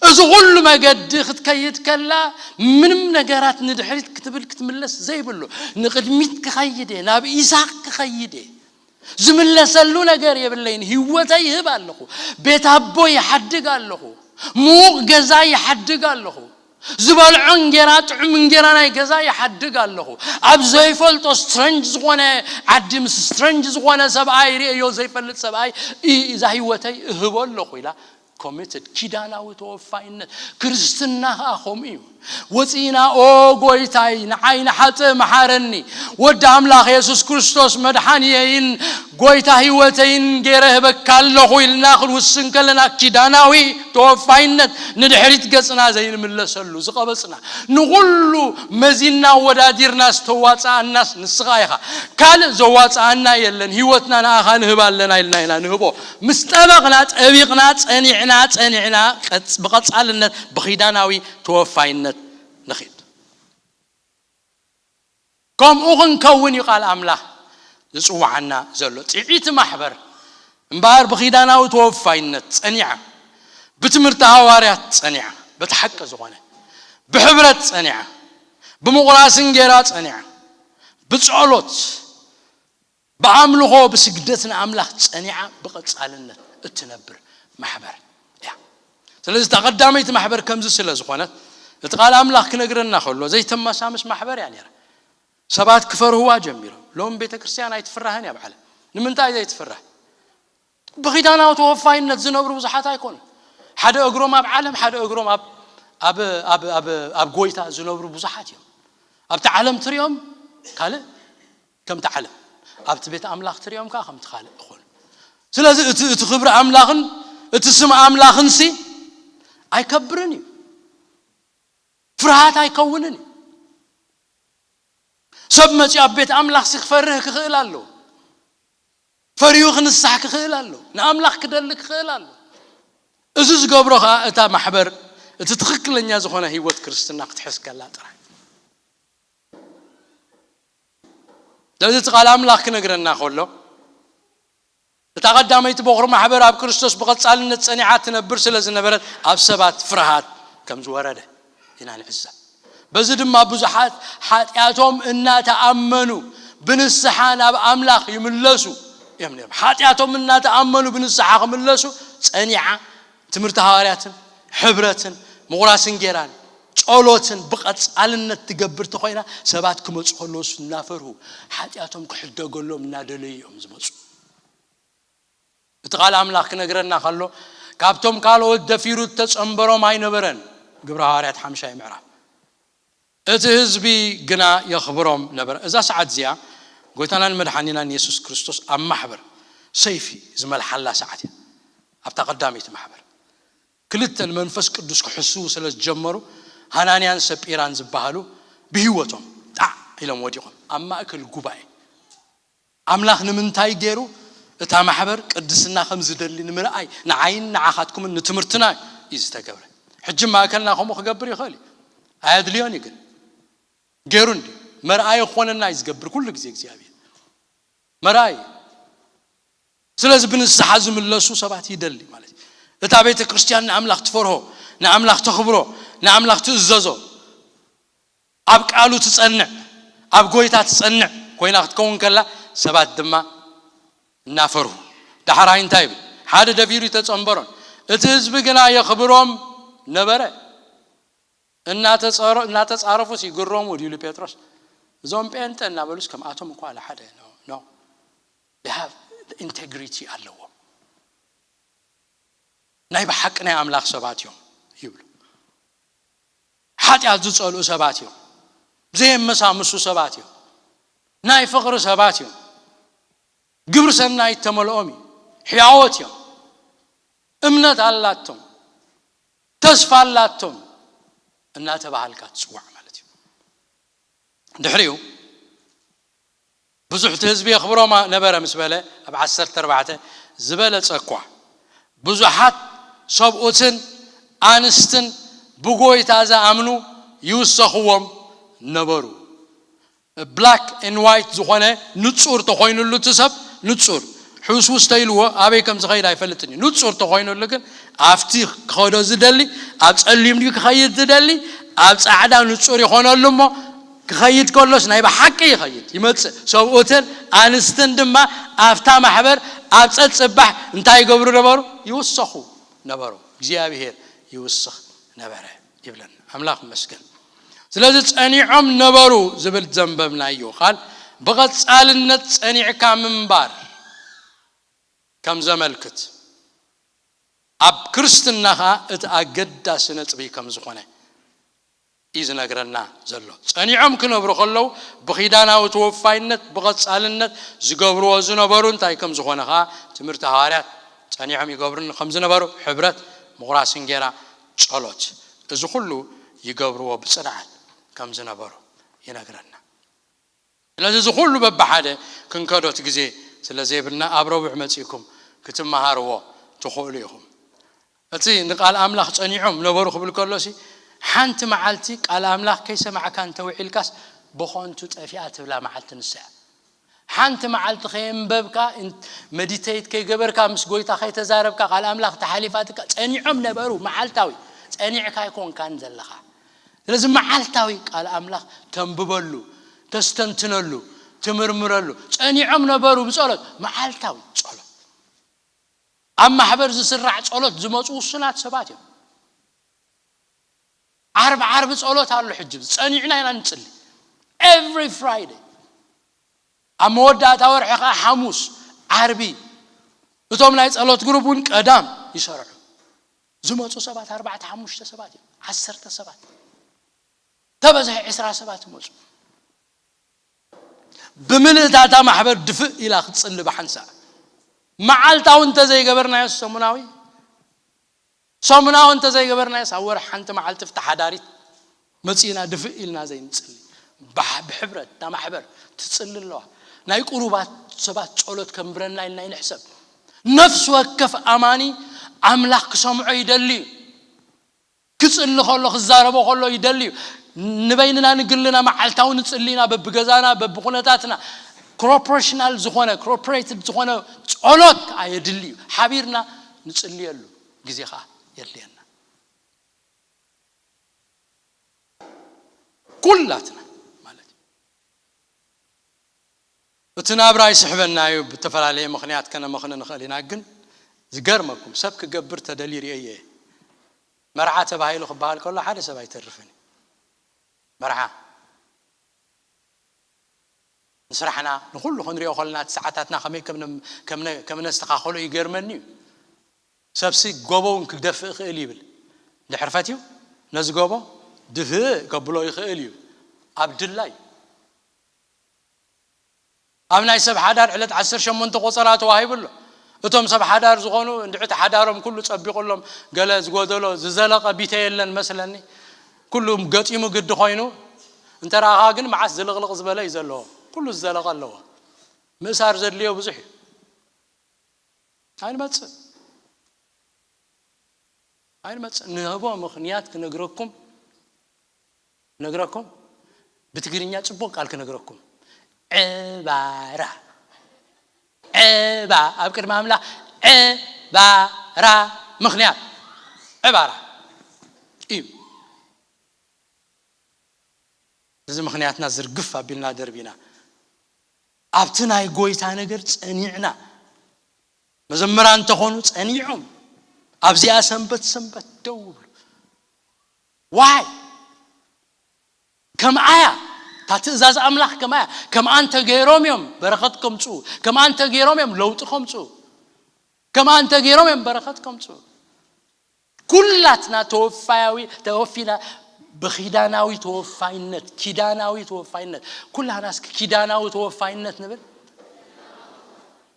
እዚ ኩሉ መገዲ ክትከይድ ከላ ምንም ነገራት ንድሕሪት ክትብል ክትምለስ ዘይብሉ፣ ንቕድሚት ክኸይድ እየ፣ ናብ ኢሳቅ ክኸይድ እየ። ዝምለሰሉ ነገር የብለይን። ህይወተይ ይህብ ኣለኹ። ቤት ኣቦ ይሓድግ ኣለኹ። ምዉቕ ገዛ ይሓድግ ኣለኹ። ዝበልዖ እንጌራ፣ ጥዑም እንጌራ ናይ ገዛ ይሓድግ ኣለኹ። ኣብ ዘይፈልጦ ስትረንጅ ዝኾነ ዓዲ ምስ ስትረንጅ ዝኾነ ሰብኣይ፣ ርእዮ ዘይፈልጥ ሰብኣይ፣ እ-፣ እዛ ህይወተይ እህቦ ኣለኹ ኢላ ኮሚትድ፣ ኪዳናዊ ተወፋይነት። ክርስትና ኸኣ ከምኡ እዩ። ወፂእና፣ "ኦ ጎይታይ፣ ንዓይ ንሓጥእ መሓረኒ፣ ወዲ ኣምላኽ የሱስ ክርስቶስ መድሓንየይን ጎይታ ህይወተይን ገይረ እህበካ ኣለኹ" ኢልና ክንውስን ከለና፣ ኪዳናዊ ተወፋይነት፣ ንድሕሪት ገጽና ዘይንምለሰሉ፣ ዝቐበጽና፣ ንኹሉ መዚንና ወዳዲርና ዝተዋጽኣናስ ንስኻ ኢኻ። ካልእ ዘዋጽኣና የለን፣ ህይወትና ንኣኻ ንህብ ኣለና ኢልና ኢና ንህቦ። ምስ ጠበቕና፣ ጠቢቕና፣ ጸኒዕና፣ ጸኒዕና፣ ቀጽ-፣ ብቐጻልነት ብኺዳናዊ ተወፋይነት ንኺድ። ከምኡ ክንከውን እዩ ቃል ኣምላኽ ዝጽውዓና ዘሎ። ጽዒቲ ማሕበር እምበኣር ብኺዳናዊ ተወፋይነት ጸኒዓ፣ ብትምህርቲ ሃዋርያት ጸኒዓ፣ በቲ ሓቂ ዝኾነ ብሕብረት ጸኒዓ፣ ብምቑራስ እንጌራ ጸኒዓ፣ ብጸሎት፣ ብኣምልኾ፣ ብስግደት ንኣምላኽ ጸኒዓ ብቐጻልነት እትነብር ማሕበር እያ። ስለዚ እታ ቀዳመይቲ ማሕበር ከምዚ ስለ ዝኾነት፣ እቲ ቃል ኣምላኽ ክነግረና ከሎ ዘይተመሳምስ ማሕበር እያ ነይራ። ሰባት ክፈርህዋ ጀሚሮም። ሎም ቤተ ክርስቲያን ኣይትፍራህን እያ ብዓለም። ንምንታይ ዘይትፍራህ? ብኺዳናዊ ተወፋይነት ዝነብሩ ብዙሓት ኣይኮኑ። ሓደ እግሮም ኣብ ዓለም፣ ሓደ እግሮም ኣብ ኣብ ኣብ ኣብ ኣብ ጎይታ ዝነብሩ ብዙሓት እዮም። ኣብቲ ዓለም ትሪኦም ካልእ ከምቲ ዓለም፣ ኣብቲ ቤት ኣምላኽ ትሪኦም ከዓ ከምቲ ካልእ ይኾኑ። ስለዚ እቲ እቲ ክብሪ ኣምላኽን እቲ ስም ኣምላኽን ሲ ኣይከብርን እዩ። ፍርሃት ኣይከውንን እዩ። ሰብ መፂኡ ኣብ ቤት ኣምላኽ ሲ ክፈርህ ክኽእል ኣለዎ። ፈሪሁ ክንሳሕ ክኽእል ኣለዎ። ንኣምላኽ ክደሊ ክኽእል ኣለዎ። እዚ ዝገብሮ ከዓ እታ ማሕበር እቲ ትኽክለኛ ዝኾነ ህይወት ክርስትና ክትሕዝ ከላ ጥራይ። ስለዚ እቲ ቃል ኣምላኽ ክነግረና ከሎ እታ ቀዳመይቲ በኹሪ ማሕበር ኣብ ክርስቶስ ብቐጻልነት ጸኒዓ ትነብር ስለ ዝነበረት ኣብ ሰባት ፍርሃት ከም ዝወረደ ኢና ንዕዘብ። በዚ ድማ ብዙሓት ሓጢኣቶም እናተኣመኑ ብንስሓ ናብ ኣምላኽ ይምለሱ እዮም ነይሮም። ሓጢኣቶም እናተኣመኑ ብንስሓ ክምለሱ ጸኒዓ ትምህርቲ ሃዋርያትን ሕብረትን ምቑራስ እንጌራን ጸሎትን ብቐጻልነት ትገብር ተኾይና ሰባት ክመጹ ከለውስ እናፈርሁ ሓጢኣቶም ክሕደገሎም እናደለዩ እዮም ዝመጹ። እቲ ቃል ኣምላኽ ክነግረና ከሎ ካብቶም ካልኦት ደፊሩ እተጸንበሮም ኣይነበረን። ግብረ ሃዋርያት ሓምሻይ ምዕራፍ። እቲ ህዝቢ ግና የኽብሮም ነበረ። እዛ ሰዓት እዚኣ ጎይታናን መድሓኒናን የሱስ ክርስቶስ ኣብ ማሕበር ሰይፊ ዝመልሓላ ሰዓት እያ። ኣብታ ቀዳመይቲ ማሕበር ክልተ ንመንፈስ ቅዱስ ክሕስዉ ስለ ዝጀመሩ ሃናንያን ሰጲራን ዝበሃሉ ብህይወቶም ጣዕ ኢሎም ወዲቖም ኣብ ማእከል ጉባኤ። ኣምላኽ ንምንታይ ገይሩ እታ ማሕበር ቅድስና ከም ዝደሊ ንምርኣይ ንዓይን ንዓኻትኩምን ንትምህርትና እዩ ዝተገብረ። ሕጂ ማእከልና ከምኡ ክገብር ይኽእል እዩ። ኣየድልዮን እዩ ግን ገይሩ እንዲ መርኣይ ክኾነና እዩ ዝገብር ኩሉ ግዜ እግዚኣብሔር መርኣይ። ስለዚ ብንስሓ ዝምለሱ ሰባት ይደሊ ማለት እዩ። እታ ቤተ ክርስቲያን ንኣምላኽ ትፈርሆ፣ ንኣምላኽ ተኽብሮ፣ ንኣምላኽ ትእዘዞ፣ ኣብ ቃሉ ትጸንዕ፣ ኣብ ጎይታ ትጸንዕ ኮይና ክትከውን ከላ ሰባት ድማ እናፈርሁ ዳሕራይ እንታይ ይብል? ሓደ ደፊሩ ተጸንበሮን እቲ ህዝቢ ግና የኽብሮም ነበረ። እናተጸረ- እናተጻረፉስ ይግረሙ ድዩ ኢሉ ጴጥሮስ? እዞም ጴንጠ እናበሉስ ከምኣቶም እኳ ሓደ ነው ነው ኢንቴግሪቲ ኣለዎም። ናይ ብሓቂ ናይ ኣምላኽ ሰባት እዮም ይብሉ። ሓጢኣት ዝጸልኡ ሰባት እዮም። ዘየመሳምሱ ሰባት እዮም። ናይ ፍቕሪ ሰባት እዮም። ግብሪ ሰናይ እተመልኦም እዩ። ሕያዎት እዮም። እምነት ኣላቶም፣ ተስፋ ኣላቶም እናተባሃልካ ትጽዋዕ ማለት እዩ። ድሕሪኡ ብዙሕ እቲ ህዝቢ የኽብሮም ነበረ ምስ በለ ኣብ ዓሰርተ ኣርባዕተ ዝበለጸ እኳ ብዙሓት ሰብኡትን ኣንስትን ብጎይታ ዝኣምኑ ይውሰኽዎም ነበሩ። ብላክ ኤን ዋይት ዝኾነ ንጹር ተኾይኑሉ እቲ ሰብ ንጹር ሕውስውስ ተይልዎ ኣበይ ከም ዝኸይድ ኣይፈልጥን እዩ። ንጹር ተኾይኑሉ ግን ኣብቲ ክኸዶ ዝደሊ ኣብ ጸሊም ድዩ ክኸይድ ዝደሊ ኣብ ጻዕዳ ንጹር ይኾነሉ እሞ ክኸይድ ከሎስ ናይ ብሓቂ ይኸይድ ይመጽእ። ሰብኡትን ኣንስትን ድማ ኣብታ ማሕበር ኣብ ጸጽባሕ እንታይ ይገብሩ ነበሩ? ይውሰኹ ነበሩ። እግዚኣብሔር ይውስኽ ነበረ ይብለና። ኣምላኽ ይመስገን። ስለዚ ጸኒዖም ነበሩ ዝብል ዘንበብናዮ ቃል ብቐጻልነት ጸኒዕካ ምንባር ከም ዘመልክት ኣብ ክርስትና ኸኣ እቲ ኣገዳሲ ነጥቢ ከም ዝኾነ እዩ ዝነግረና ዘሎ። ጸኒዖም ክነብሩ ከለዉ ብኺዳናዊ ተወፋይነት ብቐጻልነት ዝገብርዎ ዝነበሩ እንታይ ከም ዝኾነ ኸኣ ትምህርቲ ሃዋርያት ጸኒዖም ይገብሩ ከም ዝነበሩ ሕብረት፣ ምቑራስ እንጌራ፣ ጸሎት እዚ ኩሉ ይገብርዎ ብጽንዓት ከም ዝነበሩ ይነግረና። ስለዚ እዚ ኩሉ በብሓደ ክንከዶት ግዜ ስለ ዘይብልና ኣብ ረቡዕ መጺእኩም ክትመሃርዎ ትኽእሉ ኢኹም። እቲ ንቃል ኣምላኽ ጸኒዖም ነበሩ ክብል ከሎሲ ሓንቲ መዓልቲ ቃል ኣምላኽ ከይሰማዕካ እንተውዒልካስ ብኾንቱ ጠፊኣ ትብላ መዓልቲ ንሳ እያ። ሓንቲ መዓልቲ ከየንበብካ፣ ሜዲቴት ከይገበርካ፣ ምስ ጎይታ ከይተዛረብካ፣ ቃል ኣምላኽ ተሓሊፋትካ፣ ጸኒዖም ነበሩ። መዓልታዊ ጸኒዕካ ኣይኮንካን ዘለኻ። ስለዚ መዓልታዊ ቃል ኣምላኽ ተንብበሉ፣ ተስተንትነሉ፣ ትምርምረሉ። ጸኒዖም ነበሩ ብጸሎት። መዓልታዊ ጸሎት። ኣብ ማሕበር ዝስራዕ ጸሎት ዝመጹ ውሱናት ሰባት እዮም። ዓርብ ዓርብ ጸሎት ኣሎ። ሕጂ ጸኒዕና ኢና ንጽሊ። Every Friday። ኣብ መወዳእታ ወርሒ ከዓ ሓሙስ፣ ዓርቢ። እቶም ናይ ጸሎት ግሩፕ እውን ቀዳም ይሰርሑ። ዝመጹ ሰባት ኣርባዕተ ሓሙሽተ ሰባት እዮም። ዓሰርተ ሰባት። ተበዝሐ ዕስራ ሰባት ይመጹ። ብምልእታ እታ ማሕበር ድፍእ ኢላ ክትጽሊ ብሓንሳእ። መዓልታዊ እንተዘይገበርናዮ ሰሙናዊ፣ ሰሙናዊ እንተዘይገበርናዮስ ኣብ ወርሒ ሓንቲ መዓልቲ ፍቲ ሓዳሪት መጺእና ድፍእ ኢልና ዘይንጽሊ። ብሕ-፣ ብሕብረት እታ ማሕበር ትጽሊ ኣለዋ። ናይ ቁሩባት ሰባት ጸሎት ከንብረና ኢልና ይንሕሰብ። ነፍሲ ወከፍ ኣማኒ ኣምላኽ ክሰምዖ ይደሊ እዩ። ክጽሊ ከሎ፣ ክዛረቦ ከሎ ይደሊ እዩ። ንበይንና ንግልና መዓልታዊ ንጽሊ ኢና፣ በብገዛና፣ በብኹነታትና። ኮርፖሬሽናል ዝኾነ፣ ኮርፖሬትድ ዝኾነ ጸሎት ከዓ የድሊ እዩ። ሓቢርና ንጽልየሉ ግዜ ከዓ የድልየና። ኩላትና ማለት እዩ። እቲ ናብራ ይስሕበና እዩ። ብተፈላለየ ምኽንያት ከነመኽኒ ንኽእል ኢና። ግን ዝገርመኩም፣ ሰብ ክገብር ተደልዩ ርእየ እየ። መርዓ ተባሂሉ ክበሃል ከሎ ሓደ ሰብ ኣይተርፍን እዩ። መርዓ ንስራሕና ንኹሉ ክንሪኦ ከለና፣ እቲ ሰዓታትና ከመይ ከም ነ-፣ ከም ነ-፣ ከም ነስተኻኸሎ ይገርመኒ እዩ። ሰብሲ ጎቦ እውን ክደፍእ ይኽእል ይብል። ድሕሪ ፈትዩ ነዚ ጎቦ ድፍእ ከብሎ ይኽእል እዩ። ኣብ ድላይ። ኣብ ናይ ሰብ ሓዳር ዕለት ዓሰርተ ሸሞንተ ቆጸራ ተዋሂቡ ኣሎ። እቶም ሰብ ሓዳር ዝኾኑ እንድዒ እቲ ሓዳሮም ኩሉ ጸቢቑሎም፣ ገለ ዝጎደሎ ዝዘለቐ ቢተ የለን መስለኒ። ኩሉ ገጢሙ ግዲ ኮይኑ፣ እንተ ረኣኻ ግን መዓስ ዝልቕልቕ ዝበለ እዩ ዘለዎ። ኩሉ ዝዘለቐ ኣለዎ። ምእሳር ዘድልዮ ብዙሕ እዩ። ኣይንመጽእ። ኣይንመጽእ። ንህቦ ምኽንያት ክነግረኩም፣ ክነግረኩም፣ ብትግርኛ ጽቡቕ ቃል ክነግረኩም። ዕባራ። ዕባ-፣ ኣብ ቅድሚ ኣምላኽ ዕባራ። ምኽንያት ዕባራ እዩ። እዚ ምኽንያትና ዝርግፍ ኣቢልና ደርቢና፣ ኣብቲ ናይ ጎይታ ነገር ጸኒዕና፣ መዘምራን እንተኾኑ ጸኒዖም ኣብዚኣ ሰንበት ሰንበት ደው ይብሉ። ዋይ? ከምኣያ፣ እታ ትእዛዝ ኣምላኽ ከምኣያ። ከምኣ እንተ ገይሮም እዮም በረኸት ከምጽኡ። ከምኣ እንተ ገይሮም እዮም ለውጢ ከምጽኡ። ከምኣ እንተ ገይሮም እዮም በረኸት ከምጽኡ። ኩላትና ተወፋያዊ፣ ተወፊና ብኪዳናዊ ተወፋይነት፣ ኪዳናዊ ተወፋይነት። ኩላና እስኪ ኪዳናዊ ተወፋይነት ንብል።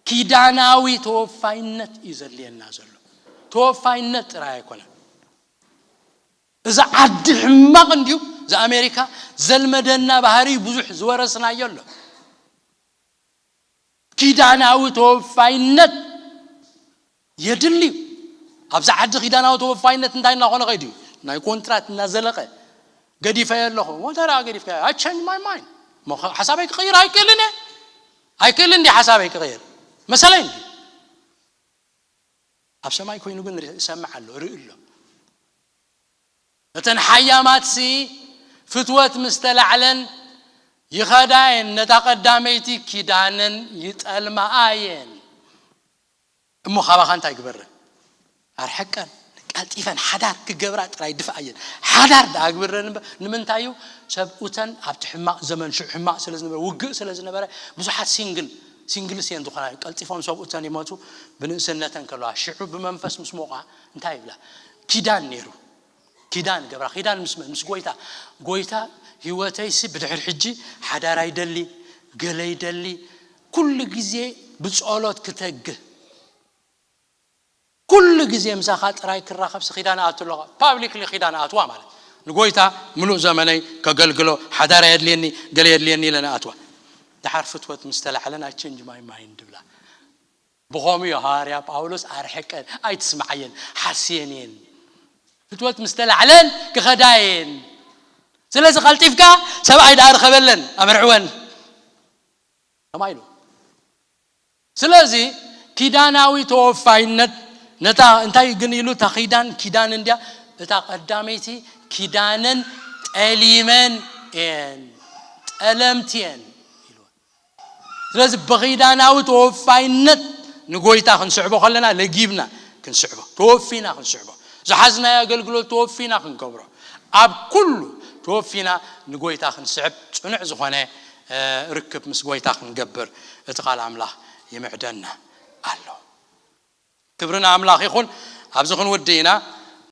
ኪዳናዊ ተወፋይነት እዩ ዘድልየና ዘሎ። ተወፋይነት ጥራይ ኣይኮነን። እዚ ዓዲ ሕማቕ እንድዩ፣ እዚ ኣሜሪካ ዘልመደና ባህሪ ብዙሕ ዝወረስናዮ ኣሎ። ኪዳናዊ ተወፋይነት የድልዩ። ኣብዚ ዓዲ ኪዳናዊ ተወፋይነት እንታይ እናኾነ ከይዱ እዩ? ናይ ኮንትራት እናዘለቐ፣ ገዲፈዮ ኣለኹ። ወተራ ገዲፍካ? I change my mind። እሞ ኸ-፣ ሓሳበይ ክቕይር ኣይክእልን እየ? ኣይክእልን እንዲ ሓሳበይ ክቕይር? መሰለይ እንዲ። ኣብ ሰማይ ኮይኑ ግን ርኢ-፣ እሰምዕ ኣሎ፣ ርኢ ኣሎ። እተን ሓያማትሲ ፍትወት ምስ ተላዕለን ይኸዳ እየን፣ ነታ ቀዳመይቲ ኪዳነን ይጠልማኣ እየን። እሞ ካባኻ እንታይ ግበረን? ኣርሐቀን፣ ቀልጢፈን ሓዳር ክገብራ ጥራይ ድፍኣየን። ሓዳር ደኣ ግብረን እምበር፣ ንምንታይ እዩ? ሰብኡተን ኣብቲ ሕማቕ ዘመን፣ ሽዑ ሕማቕ ስለ ዝነበረ፣ ውግእ ስለ ዝነበረ፣ ብዙሓት ሲንግል፣ ሲንግልስ እየን ዝኾና። ቀልጢፎም ሰብኡተን ይሞቱ፣ ብንእስነተን ከለዋ። ሽዑ ብመንፈስ ምስ ሞቋ እንታይ ይብላ? ኪዳን ነይሩ። ኪዳን ገብራ። ኪዳን ምስ መን? ምስ ጎይታ። ጎይታ፣ ህይወተይሲ ብድሕሪ ሕጂ ሓዳር ኣይደሊ፣ ገለ ይደሊ፣ ኩሉ ግዜ ብጸሎት ክተግህ፣ ኩሉ ግዜ ምሳኻ ጥራይ ክራኸብሲ ኪዳን ኣቱ ኣለኻ። ፓብሊክሊ ኪዳን ኣትዋ ማለት፣ ንጎይታ ምሉእ ዘመነይ ከገልግሎ፣ ሓዳር የድልየኒ፣ ገለ የድልየኒ ኢለ ንኣትዋ። ደሓር ፍትወት ምስ ተላዕለን፣ I change my mind ብላ። ብኸምኡ እዩ ሃዋርያ ጳውሎስ ኣርሕቀን፣ ኣይትስምዓየን፣ ሓስየን እየን። ፍትወት ምስ ተላዕለን ክኸዳ እየን። ስለዚ ቀልጢፍካ ሰብኣይ ደኣ ርኸበለን ኣመርዕወን ተባሂሉ። ስለዚ ኪዳናዊ ተወፋይነት ነታ እንታይ ግን ኢሉ፣ እታ ኪዳን ኪዳን እንድያ፣ እታ ቀዳመይቲ ኪዳነን ጠሊመን እየን፣ ጠለምቲ እየን ኢሉ። ስለዚ ብኺዳናዊ ተወፋይነት ንጎይታ ክንስዕቦ ከለና ለጊብና ክንስዕቦ፣ ተወፊና ክንስዕቦ፣ ዝሓዝናዮ ኣገልግሎት ተወፊና ክንገብሮ፣ ኣብ ኩሉ ተወፊና ንጎይታ ክንስዕብ ጽኑዕ ዝኾነ ርክብ ምስ ጎይታ ክንገብር እቲ ቃል ኣምላኽ ይምዕደና ኣሎ። ክብሪ ንኣምላኽ ይኹን። ኣብዚ ክንውዲ ኢና።